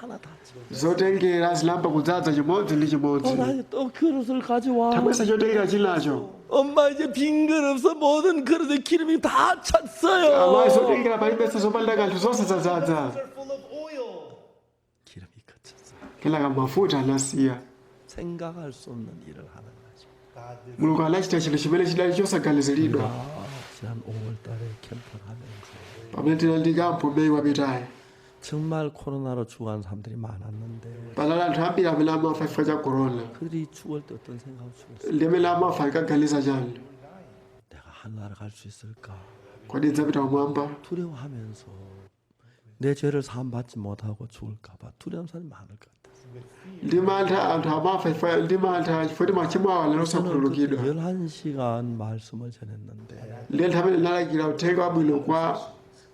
하나 다 차. Zotengera zinayamba kudzaza chimodzi ndi chimodzi. 나 또 그릇을 가져와. Tabweza chotengera chinacho. 엄마 이제 빈 그릇 없어. 모든 그릇에 기름이 다 Amayi 찼어요. zotengera palibenso zopanda kanthu zonse zadzaza. These are full of oil. 기름이 그쳤어요. Kenaka mafuta anasiya. 생각할 수 없는 일을 하는 거죠. God did Mulungu anachita chinthu chimene chidali chosaganiziridwa. 아, 지난 5월 달에 캠프를 하면서 Pamene tinali ndi kampu Meyi wapitayi. 정말 코로나로 죽어간 사람들이 많았는데 Panali anthu ambiri amene amafa chifukwa cha corona. 그들이 죽을 때 어떤 생각을 죽었어요? Ndi amene amafa ankaganiza chani. 내가 하늘나라 갈 수 있을까? Kodi ndidzapita kumwamba? 두려워하면서 내 죄를 사함받지 못하고 죽을까 봐 두려운 사람이 많을 것 같아요. Ndi mantha anthu amafa chifukwa ndi mantha chifukwa kuti machimo awo anali 저는 그때 osakhululukidwa. 11시간 말씀을 전했는데 Ndiye nthawi imene ndinalalikira uthenga wabwino kwa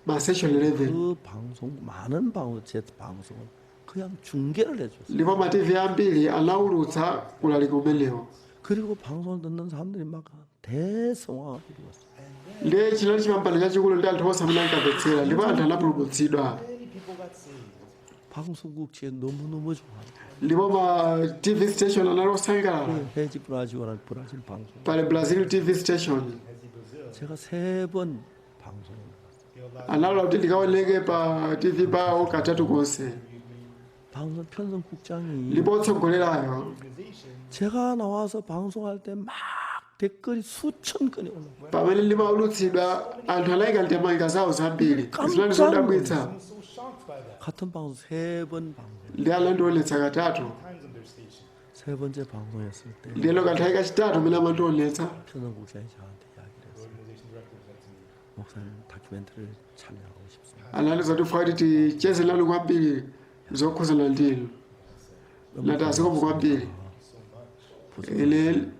ma session 11. 그 방송 많은 방송 제 방송을 그냥 중계를 해줬어요. Ndipo ma TV ambiri anaulutsa ulaliki umenewo. 그리고 방송을 듣는 사람들이 막 대성황을 이루었어요. Ndiye chinali chipambano chachikulu ndi anthu onse amene ankamvetsera ndipo anthu anapulumutsidwa. Many people got saved. 방송국 제 너무너무 좋아요. Ndipo ma TV station anali osangalala. 해지 브라질이라는 브라질 방송. Pali Brazil TV station. Hezi Brazil. 제가 세 번 방송을 나갔어요. They allowed Analola kuti ndikaoneke pa TV pawo katatu konse. 방송 편성국장이 Ndipo otsogolerayo organization 제가 나와서 방송할 때 막 댓글이 수천 건이 올라와요. pamene ndimaulutsidwa anthu anayika ndemanga zawo zambiri zinali zodabwitsa. was so shocked by that. 같은 방송 세 번 방송. Ndi anandionetsa katatu. Times on their station. 세 번째 방송했을 때 Ndiyeno kanthawi kachitatu amene amandionetsa 편성국장이 저한테 이야기를 The 했어요. organization director said to me, 목사님 다큐멘터리를 촬영하고 싶습니다. anandiuza kuti kuti ticheze nanu kwambiri zokhuzana ndinu. Nati azikomo kwambiri. so much. Ine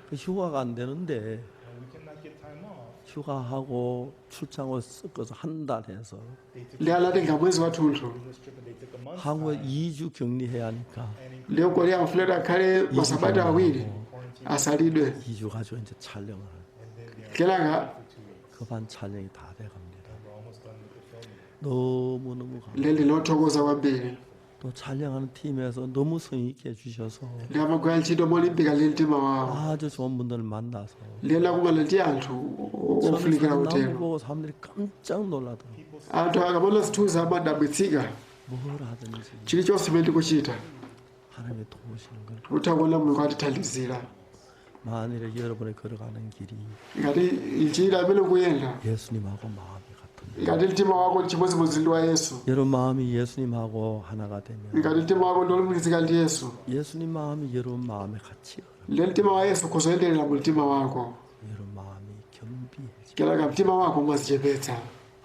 그 휴가가 안 되는데 And we cannot get time off. 휴가하고 출장을 섞어서 한 달 해서 They took ndi anatenga mwezi wathunthu. a business trip and they took a month's 한국에 time. 2주 격리해야 하니까 And in Ndiyo Korea amafuna akhale masabata awiri asalidwe. 2주 가지고 이제 촬영을 하는 and then they are Kenaka for 2 weeks. 그반 촬영이 다 돼갑니다. We're almost done with the filming. 너무너무 감. ndiye ndinothokoza kwambiri. 또 촬영하는 팀에서 너무 성의 있게 해주셔서 Ndi amagwira ntchito molimbika ndi mtima wawo. 아주 좋은 분들을 만나서 Ndiye ndakumana ndi anthu 저는 ofunikira 사진 나온 거 kutero. 보고 사람들이 깜짝 놀라더라고요. Anthu akamaona zithunzi amadabwitsika. 뭘 하든지 Chilichonse chimene ndikuchita 하나님이 도우시는 걸 utha kuona Mulungu atithandizira. 만일에 여러분의 걸어가는 길이 Ngati njira imene ukuyenda, 예수님하고 마음이 같은 ngati mtima wako ndi chimodzimodzi ndi wa Yesu, 여러분 마음이 예수님하고 하나가 되면 ngati mtima wako ndi wolumikizika ndi Yesu, 예수님 마음이 여러분 마음에 같이 흐르고 ndiye mtima wa Yesu kuzoyenderera mu mtima wako. 여러분 마음이 겸비해지고 Kenaka mtima wako umazichepetsa.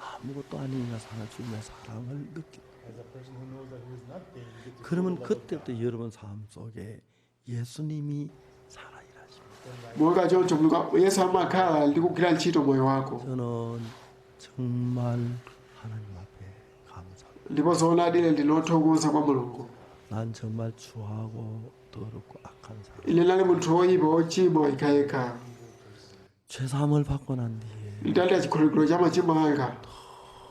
아무것도 아닌 것 하나 주님의 사랑을 느끼고 As a person who knows that who is nothing, you get to feel 그러면 the love of God. 그때부터 여러분 삶 속에 예수님이 살아 일하십니다. Monga choncho Mulungu Yesu amakhala ndi kugwira ntchito moyo wako. 저는 정말 하나님 앞에 감사합니다. Ndipo zoonadi ine ndinothokoza kwa Mulungu. 난 정말 추하고 더럽고 악한 사람. Ine ndinali munthu woyipa wochimwa yekhayekha. 죄사함을 받고 난 뒤에 Nditati chikhululukiro cha machimo anga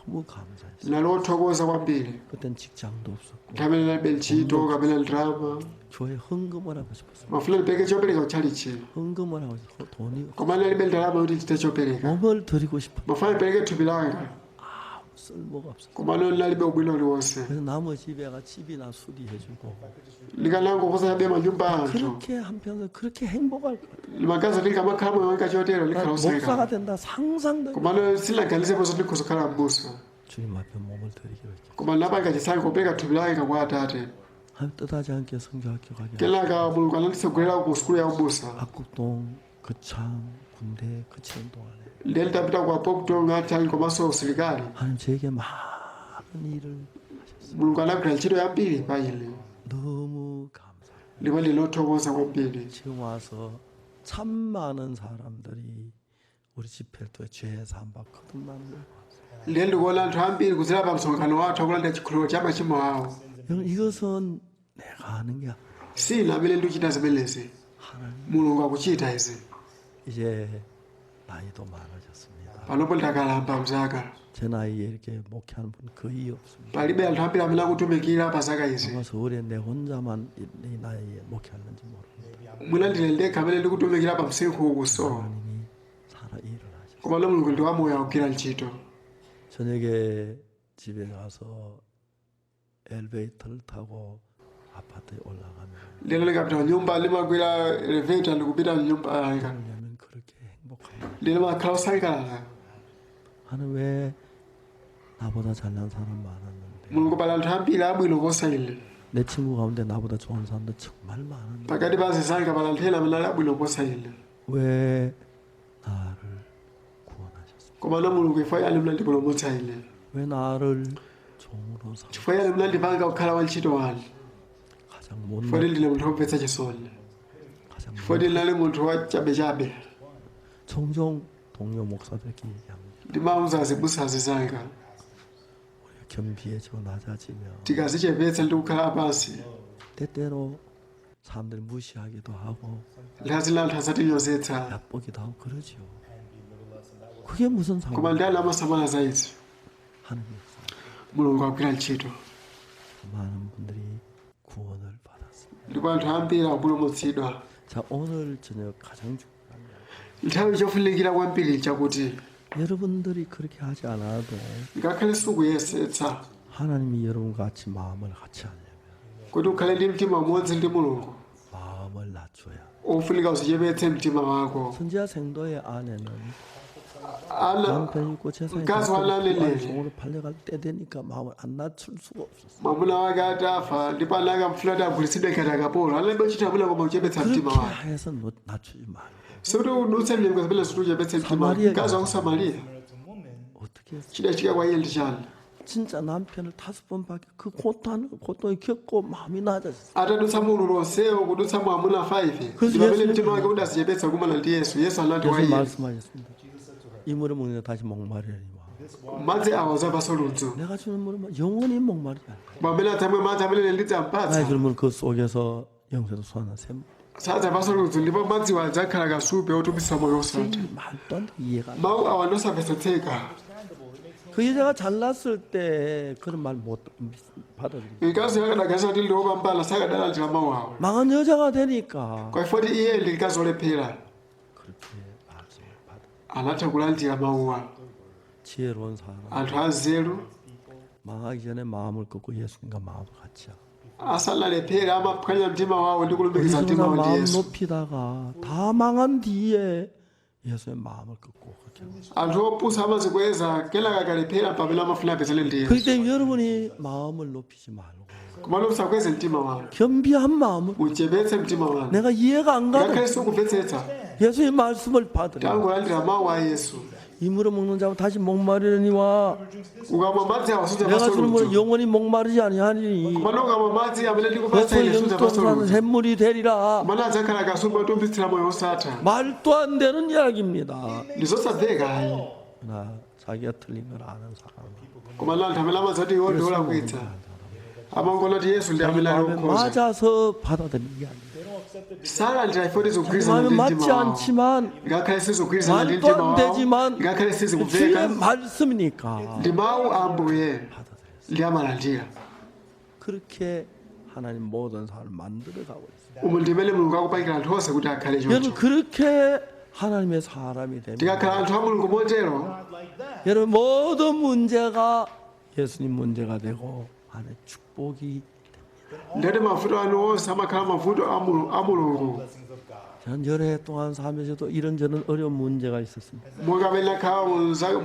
너무 감사했어요. ndinali wothokoza kwambiri. 그땐 직장도 없었고 Nthawi imene ndinalibe ntchito kapena ndalama, 교회 헌금을 하고 싶었어요. mafuna ndipereke chopereka kutchalichi, 헌금을 하고 싶어 돈이 없- koma ndinalibe ndalama kuti ndichite chopereka. 몸을 드리고 싶어 Mafuna ndipereke thupi langa, 아무 쓸모가 없었어요. Komano ndinalibe ubwino uliwonse. 그래서 남의 집에 가 집이나 수리해주고 Ndikanangokonza chabe manyumba a anthu. 그렇게 한편으로 그렇게 행복할 것 같아요. Ndimaganiza ndikamakhala moyo wanga chotero ndikhala 난 목사가 wosangalala. 된다 상상도 Komano sindinaganizepo zoti ndikhoza kukhala m'busa. 주님 앞에 몸을 드리기로 했죠. Koma ndinapanga chisankho kupereka thupi langa kwa Atate. 하나님 뜻하지 않게 성경학교 가게 하시고 Kenaka Mulungu ananditsogolera ku sukulu ya ubusa. 압곡동 거창 군대 거치는 동안에 Ndiye nditapita ku Apoptong Atali komanso usilikali, 하나님 저에게 많은 일을 하셨어요. Mulungu anagwira ntchito yambiri pa ine. 너무 감사해요. Ndipo ndine wothokoza kwambiri. 지금 와서 참 많은 사람들이 우리 집회를 통해 죄 사함 받고 거듭나는 걸 봤어요. Ndiye ndikuona anthu ambiri kudzera pa msonkhano wathu akulandira chikhululukiro cha machimo awo. 여러분 이것은 내가 하는 게 아니라 Si ine amene ndikuchita zimenezi, 하나님 Mulungu akuchita izi. 이제 나이도 많아졌습니다. Panopo ndakalamba mzaka. 제 나이에 이렇게 목회하는 분 거의 없습니다. Palibe anthu ambiri amene akutumikira pa zaka izi. 아마 서울에 내 혼자만 이 나이에 목회하는지 모릅니다. Mwina ndine ndekha amene ndikutumikira pa msinkhu ukuso. 하나님이 살아 일을 하셨어요. Komano Mulungu ndi wamoyo akugwira ntchito. 저녁에 집에 가서 엘리베이터를 타고 아파트에 올라가면 Lero ndikapita kunyumba ndimakwera elevator ndikupita mnyumba yanga. 왜냐면 그렇게 행복합니다. Lero ndimakhala wosangalala. 하나님 왜 나보다 잘난 사람 많았는데 Mulungu pali anthu ambiri abwino kuposa ine. 내 친구 가운데 나보다 좋은 사람도 정말 많은데 Pakati pa azinzanga pali anthu ena amene ali abwino kuposa ine. 왜 나를 구원하셨습니까? Komano Mulungu chifukwa chani munandipulumutsa ine? 왜 나를 종으로 삼 Chifukwa chani munandipanga kukhala wantchito wanu? 가장 못난 Chifukwa ndine munthu womvetsa chisoni. 가장 Chifukwa ndinali munthu wachabechabe. 종종 동료 목사들끼리 얘기합니다. Ndimauza azibusa azinzanga. 우리가 겸비해지고 낮아지면 Tikazichepetsa ndi kukhala pansi, 때때로 사람들이 무시하기도 하고 nthawi zina anthu adzatinyozetsa. 얕보기도 하고 그러지요. 그게 무슨 Koma 상관? ndani amasamala za izi? 하는 역사. Mulungu akugwira ntchito. 많은 분들이 구원을 받았습니다. Ndipo anthu ambiri akupulumutsidwa. 자 오늘 저녁 가장 중요한 게 Nthawi chofunikira kwambiri nchakuti 여러분들이 그렇게 하지 않아도 ngakhale sukuyesetsa 하나님이 여러분과 같이 마음을 같이 하려면 kuti ukhale ndi mtima umodzi ndi Mulungu, 마음을 낮춰야. ufunika uzichepetse mtima wako. 선지자 생도의 아내는 Ana 남편이 있고 재산이 mkazi wa ananeneri 종으로 팔려갈 때 되니까 마음을 안 낮출 수가 없었어. mwamuna wake atafa ndipo ana ake amfuna kuti agulitsidwe ngati akapolo, analibe ntchito yabwino koma kuchepetsa mtima 그렇게 wake. 해서 낮추지 말고 Sikuti udutse mnyengo zimene zikuti uchepetse mtima wako. Samariya Mkazi wa ku Samariya Samaritan woman 어떻게 했어? chidachitika kwa iye ndi chani? 진짜 남편을 다섯 번밖에 그 고통 고통을 겪고 마음이 낮아졌어. Atadutsa mu ululu wonsewo kudutsa mu amuna 5 Kuzi ndi pamene Yesu mtima wake udazichepetsa kumana ndi Yesu. Yesu anati kwa 예수 iye, 말씀하셨습니다. 이 물을 먹는 다시 목마르리니 madzi awa udzamvanso ludzu, 내가 주는 물은 영원히 목마르지 않아. koma amene adzamwe madzi amene ine 나의 ndidzampatsa 주는 물은 그 속에서 영생도 소환한 샘. sadzamvanso ludzu, ndipo madziwa adzakhala kasupe otupitsa moyo wosatha. 말도 안 돼 이해가 안 돼. Mawu awa ndosamvetsetseka. 그 여자가 잘났을 때 그런 말 못 받아들이. Mkazi akadaganiza kuti ndi wopambana sakadalandira mawu awa. 망한 여자가 되니까 Kwa ifoti iye ndi mkazi wolephera 그렇게 말씀을 받아. anatha kulandira mawuwa. 지혜로운 사람 Anthu anzeru 망하기 전에 마음을 꺾고 예수님과 마음을 같이 하고. asanalephera amaphwanya mtima wawo ndi kulumikiza mtima 어리석은 wawo ndi 마음 Yesu. 높이다가 다 망한 뒤에 예수의 마음을 꺾고 그렇게 하고. Anthu opusa amazikweza kenaka akalephera pamene amafuna apezane ndi Yesu. 그렇기 때문에 여러분이 마음을 높이지 말고 Komano musakweze mtima wanu, 겸비한 마음을 uchepetse mtima wanu. 내가 이해가 안 가도 Ngakhale sukumvetsetsa, 예수의 말씀을 받으라. tangolandira mawu a Yesu. 이 물을 먹는 자는 다시 목마르려니와 Ukamwa madzi awa 내가 sudzamvanso 주는 물은 ludzu. 영원히 목마르지 아니하리니 Komano ukamwa madzi amene ndikupatsa 그래서 ine sudzamvanso 영통사는 ludzu, 샘물이 되리라. komano adzakhala kasupe otupitsira moyo wosatha. 말도 안 되는 이야기입니다. Ndi zosamveka ayi. 나 자기가 틀린 걸 아는 사람 Komano anthu amene amadzati iwo ndi olakwitsa amangona kuti Yesu ndi amene ali 마음에 wokhoza, 맞아서 받아들이는 게 아니에요. salandira ifoti zikugwirizana 마음에 ndi 맞지 mtima wawo. 않지만 Ngakhale sizikugwirizana ndi 말도 mtima 안 wawo, 되지만 ngakhale 주의 sizikumveka, 말씀이니까 ndi mawu a Ambuye 받아들였어요. ndi amalandira. 그렇게 하나님 모든 사람을 만들어 가고 있어요. Umu ndi mmene Mulungu akupangira anthu onse kuti akhale 여러분 choncho. 그렇게 하나님의 사람이 되면 Tikakhala anthu a Mulungu motero, God like that, 여러분 모든 문제가 예수님 문제가 되고 하나님의 축복이 됩니다. ndati mavuto anu onse amakhala mavuto a Mulungu. blessings of God. 저는 여러 해 동안 살면서도 이런저런 어려운 문제가 있었습니다. Monga amene nakhala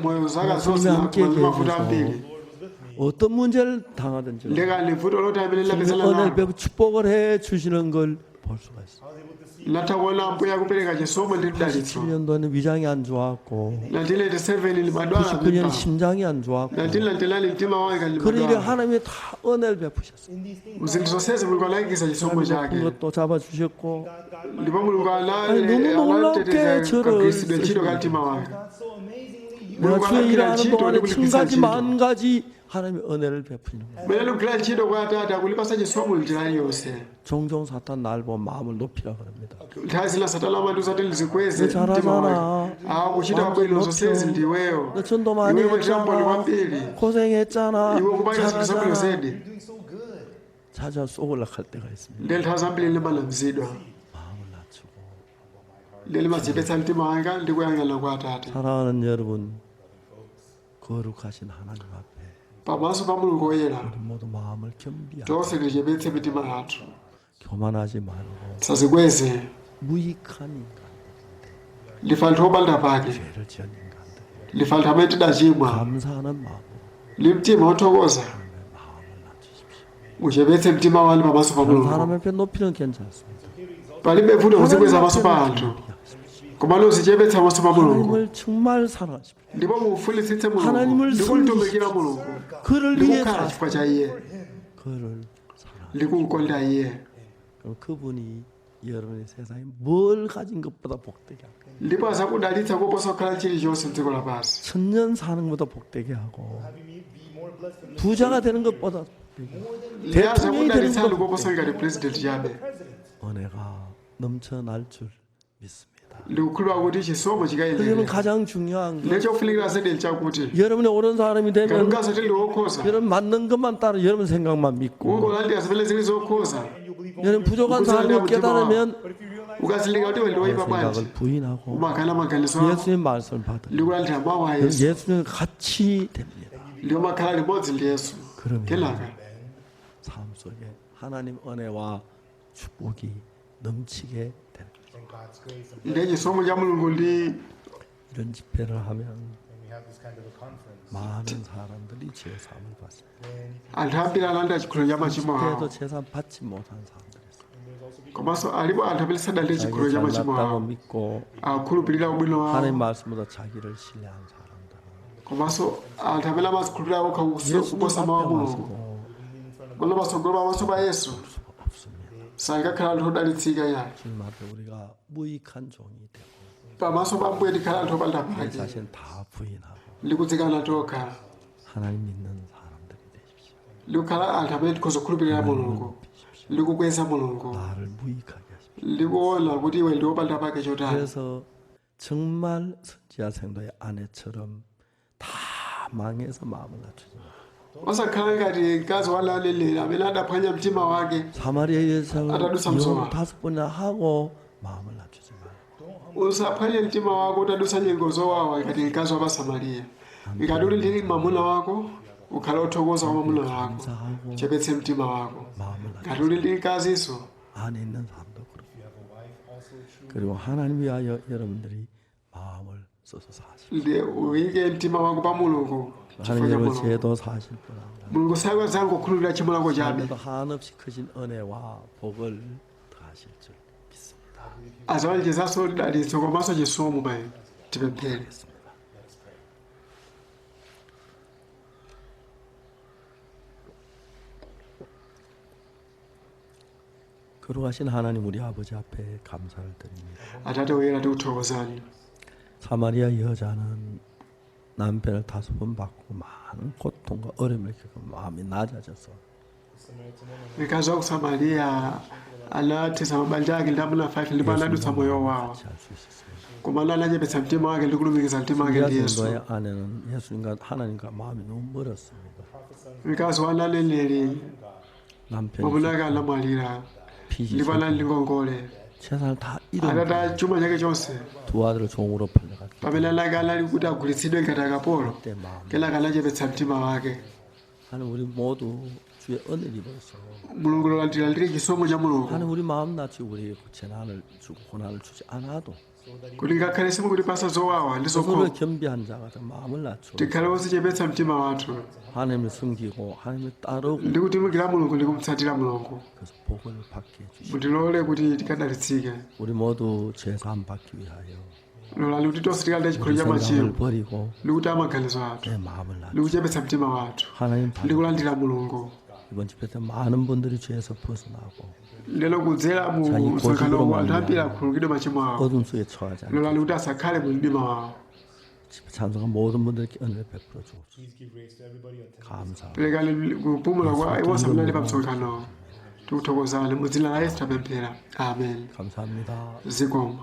moyo zaka zonse 주님이 함께 nakumana ndi mavuto 계셔서 ambiri. The Lord was with me. 어떤 문제를 당하든지 Ndekali vuto loti amene 주님의 lapezana 은혜를 nalo, 베푸 축복을 해 주시는 걸 볼 수가 있어요. I was able to see natha kuona Ambuye akupereka chisomo ndi mdalitso. 7년도에는 위장이 안 좋았고 1987 limadwala 99년 mimba. 심장이 안 좋았고 1999 mtima wanga 그런 일에 limadwala. 하나님이 다 은혜를 베푸셨어요. in these things. Mzinthu zonsezi Mulungu anayikiza chisomo 하나님 chake. 높은 것도 잡아주셨고 God, God, my Ndipo Mulungu 아니, 너무 놀랍게 anateteza 저를 kagwiritsidwe ntchito ka mtima wanga. God so amazingly used 내가 Mulungu 주의 anagwira 일하는 ntchito 동안에 ndi kulimbikitsa 천 가지 ntchito. 만 가지 하나님의 은혜를 베푸시는 거예요. Mmene tikugwira ntchito kwa Atate akulipasa chisomo njira iliyonse. 종종 사탄 날 보면 마음을 높이라 그럽니다. Nthawi zina satana amatiuza kuti ndizikweze 너 mtima 잘하잖아. wake. Akuchita bwino zonsezi ndiweyo. 너 전도 많이 Iwe mwachitamboni 했잖아. kwambiri. 고생했잖아. Iwe kupanga zinthu zabwino 잘하잖아. zedi. You're doing so good. 찾아 쏘으려고 할 때가 있습니다. Ndiye nthawi zambiri ndimanamizidwa. 마음을 낮추고 Ndiye ndimadzipetsa mtima wanga ndi kuyang'ana kwa Atate. 사랑하는 여러분, 거룩하신 하나님 앞에 Pamaso pa Mulungu woyera, 우리 모두 마음을 겸비하고 tonse tichepetse mitima yathu. 교만하지 말고 Tisazikweze. 무익한 인간, Ndife anthu opanda pake. 죄를 지은 인간들 Ndife anthu amene tidachimwa. 감사하는 마음으로 Ndi mtima wothokoza, 마음을 낮추십시오. muchepetse mtima wanu pamaso pa 다른 Mulungu. 사람 앞에 높이는 괜찮습니다. Palibe vuto kuzikweza 하나님 pamaso pa 앞에는 anthu, 겸비하십시오. komano uzichepetsa pamaso pa Mulungu. 하나님을 정말 사랑하십시오. Ndipo mufunitsitse Mulungu 하나님을 ndi kumtumikira Mulungu 그를 ndi 위해 kukhala 사 chifukwa cha Iye 그를 사랑. ndi kumkonda Iye. 그럼 그분이 여러분의 세상에 뭘 가진 것보다 복되게 하고 Ndipo azakudalitsa koposa kukhala chilichonse mdziko lapansi. 천년 사는 것보다 복되게 하고 Having me be more blessed than the 부자가 되는 것보다 복되게 하고 Ndiye 대통령이 되는 azakudalitsani 것보다 koposa ngati president chabe. president. 은혜가 넘쳐날 줄 믿습니다. Ndikukhulupirira kuti chisomo 그러면 chikayendera. 가장 중요한 건 Ndiye chofunikira zedi nchakuti 여러분의 옳은 사람이 ngati 되면 mkazi tili wokhoza, 여러분 맞는 것만 따라 여러분 생각만 믿고 ungolandira zimene zili zokhoza, And you believe only 여러분 부족한 사람을 깨달으면 But if you realize ukazindikira kuti iwe ndi 내 woyipa bwanji, 생각을 부인하고 umakana maganizo ako 예수님 말씀을 받으면 ndi kulandira mawu a Yesu. 예수님 같이 됩니다. Ndi umakhala limodzi ndi Yesu. 그러면 Kenaka 삶 속에 하나님 은혜와 축복이 넘치게 되는 거예요. and God's grace and ndiye chisomo cha Mulungu ndi 이런 집회를 하면 when we have this kind of a conference, 많은 사람들이 죄사함을 받습니다. many people, anthu ambiri analandira chikhulupiriro cha machimo 집회에도 awo. 죄사함 받지 못한 사람들이 있어요. and there's also people Komanso alipo anthu amene sadalandire 자기 chikhulupiriro cha machimo 잘났다고 awo. 믿고 Akhulupirira ubwino wawo. 하나님 말씀보다 자기를 신뢰한 사람들은 Komanso anthu amene amazikhulupirira okha 예수님 kuposa 앞에 mawu a Mulungu. 와서도 Koma patsogolo pamaso pa Yesu 수가 없습니다. sangakhala anthu odalitsika yayi. 주님 앞에 우리가 무익한 종이 되고 Pamaso pa Ambuye tikhala anthu opanda 내 pake 자신 다 부인하고 ndi kudzikana tokha 하나님 믿는 사람들이 되십시오. ndi kukhala anthu amene tikhoza kukhulupirira Mulungu ndi kukweza Mulungu 나를 무익하게 하십시오. ndi kuona kuti iwe ndi wopanda pake chotani. 그래서 정말 선지자 생도의 아내처럼 다 망해서 마음을 낮추지 마. Osakhala ngati mkazi wa aneneri amene adaphwanya mtima wake 사마리아 여자는 아다도 이혼 삼성아. 다섯 번이나 하고 마음을 낮추지 마. Usaphwanye mtima wako utadutsa nyengo zowawa ngati mkazi wa pa Samariya. Ngati uli ndi mwamuna wako ukhale othokoza kwa mwamuna wako, 감사하고 chepetse mtima wako. 마음을 낮추. Ngati uli ndi mkazinso 안에 있는 사람도 그렇고 you have a wife also true. 그리고 하나님 위하여 여러분들이 마음을 써서 사십시오. ndiye uyike mtima wako pa Mulungu chifukwa 하나님 cha 여러분 Mulungu. 죄도 사실 뿐 아니라 Mulungu sakukhulupirira tchimo lako chabe. 삶에도 한없이 크신 은혜와 복을 더하실 줄 믿습니다. Azawonjezanso dalitso komanso chisomo pa inu. Tipemphere. 알겠습니다. Let us pray. 거룩하신 하나님 우리 아버지 앞에 감사를 드립니다. Atate woyera tikuthokozani. 사마리아 여자는 남편을 다섯 번 받고 많은 고통과 어려움을 겪고 마음이 낮아져서 The Samaritan woman Mkazi wa ku Samariya anathetsa mabanja ake ndi amuna 5 ndipo anadutsa moyo wawo. 같이 할 수 있었습니다. Koma anachepetsa mtima wake ndi kulumikiza mtima wake ndi Yesu. 선지자 아내는 예수님과 하나님과 마음이 너무 멀었습니다. prophet sons Mkazi wa aneneri 남편이 mwamuna wake anamwalira 빚이 ndipo anali ndi 있었고 ngongole. 재산을 다 잃은 Atataya chuma chake chonse, 두 아들을 종으로 팔려갔기 pamene anake anali kuti agulitsidwe ngati akapolo, 때 마음 kenaka anachepetsa mtima wake. 하나님 우리 모두 주의 은혜를 입어서 Mulungu, lolandira chisomo cha Mulungu 하나님 우리 마음 낮추 우리 재난을 주고 고난을 주지 않아도 kuti ngakhale simukutipasa zowawa ndi 스스로 zokhoma, 겸비한 자가 더 마음을 낮춰 tikhale odzichepetsa mtima wathu 하나님을 섬기고 하나님을 따르고 ndi kutumikira Mulungu ndi kumutsatira Mulungu. 그래서 복을 받게 해주시고 Mutilole kuti tikadalitsike. 우리 모두 죄사함 받기 위하여 Lolani kuti tonse tikalande 우리 chikhulupiriro cha 생각을 machimo 버리고 ndi kutaya maganizo athu 내 마음을 낮춰 ndi kuchepetsa mtima wathu 하나님 ndi 받아 kulandira Mulungu. 이번 집회 때 많은 분들이 죄에서 벗어나고 Lero kudzera mu 자기 msonkhano 고집으로 anthu ambiri akhululukidwe machimo awo. 어둠 속에 처하지 않게 Lolani kuti asakhale mu mdima wawo. 집회 참석한 모든 분들께 은혜를 베풀어 주옵소서. Please give grace to everybody attending. 감사합니다. Perekani kupumula kwa iwonse amene ali pa msonkhanowo. Tikuthokozani mu dzina la Yesu tapemphera, amen. 감사합니다. Zikomo.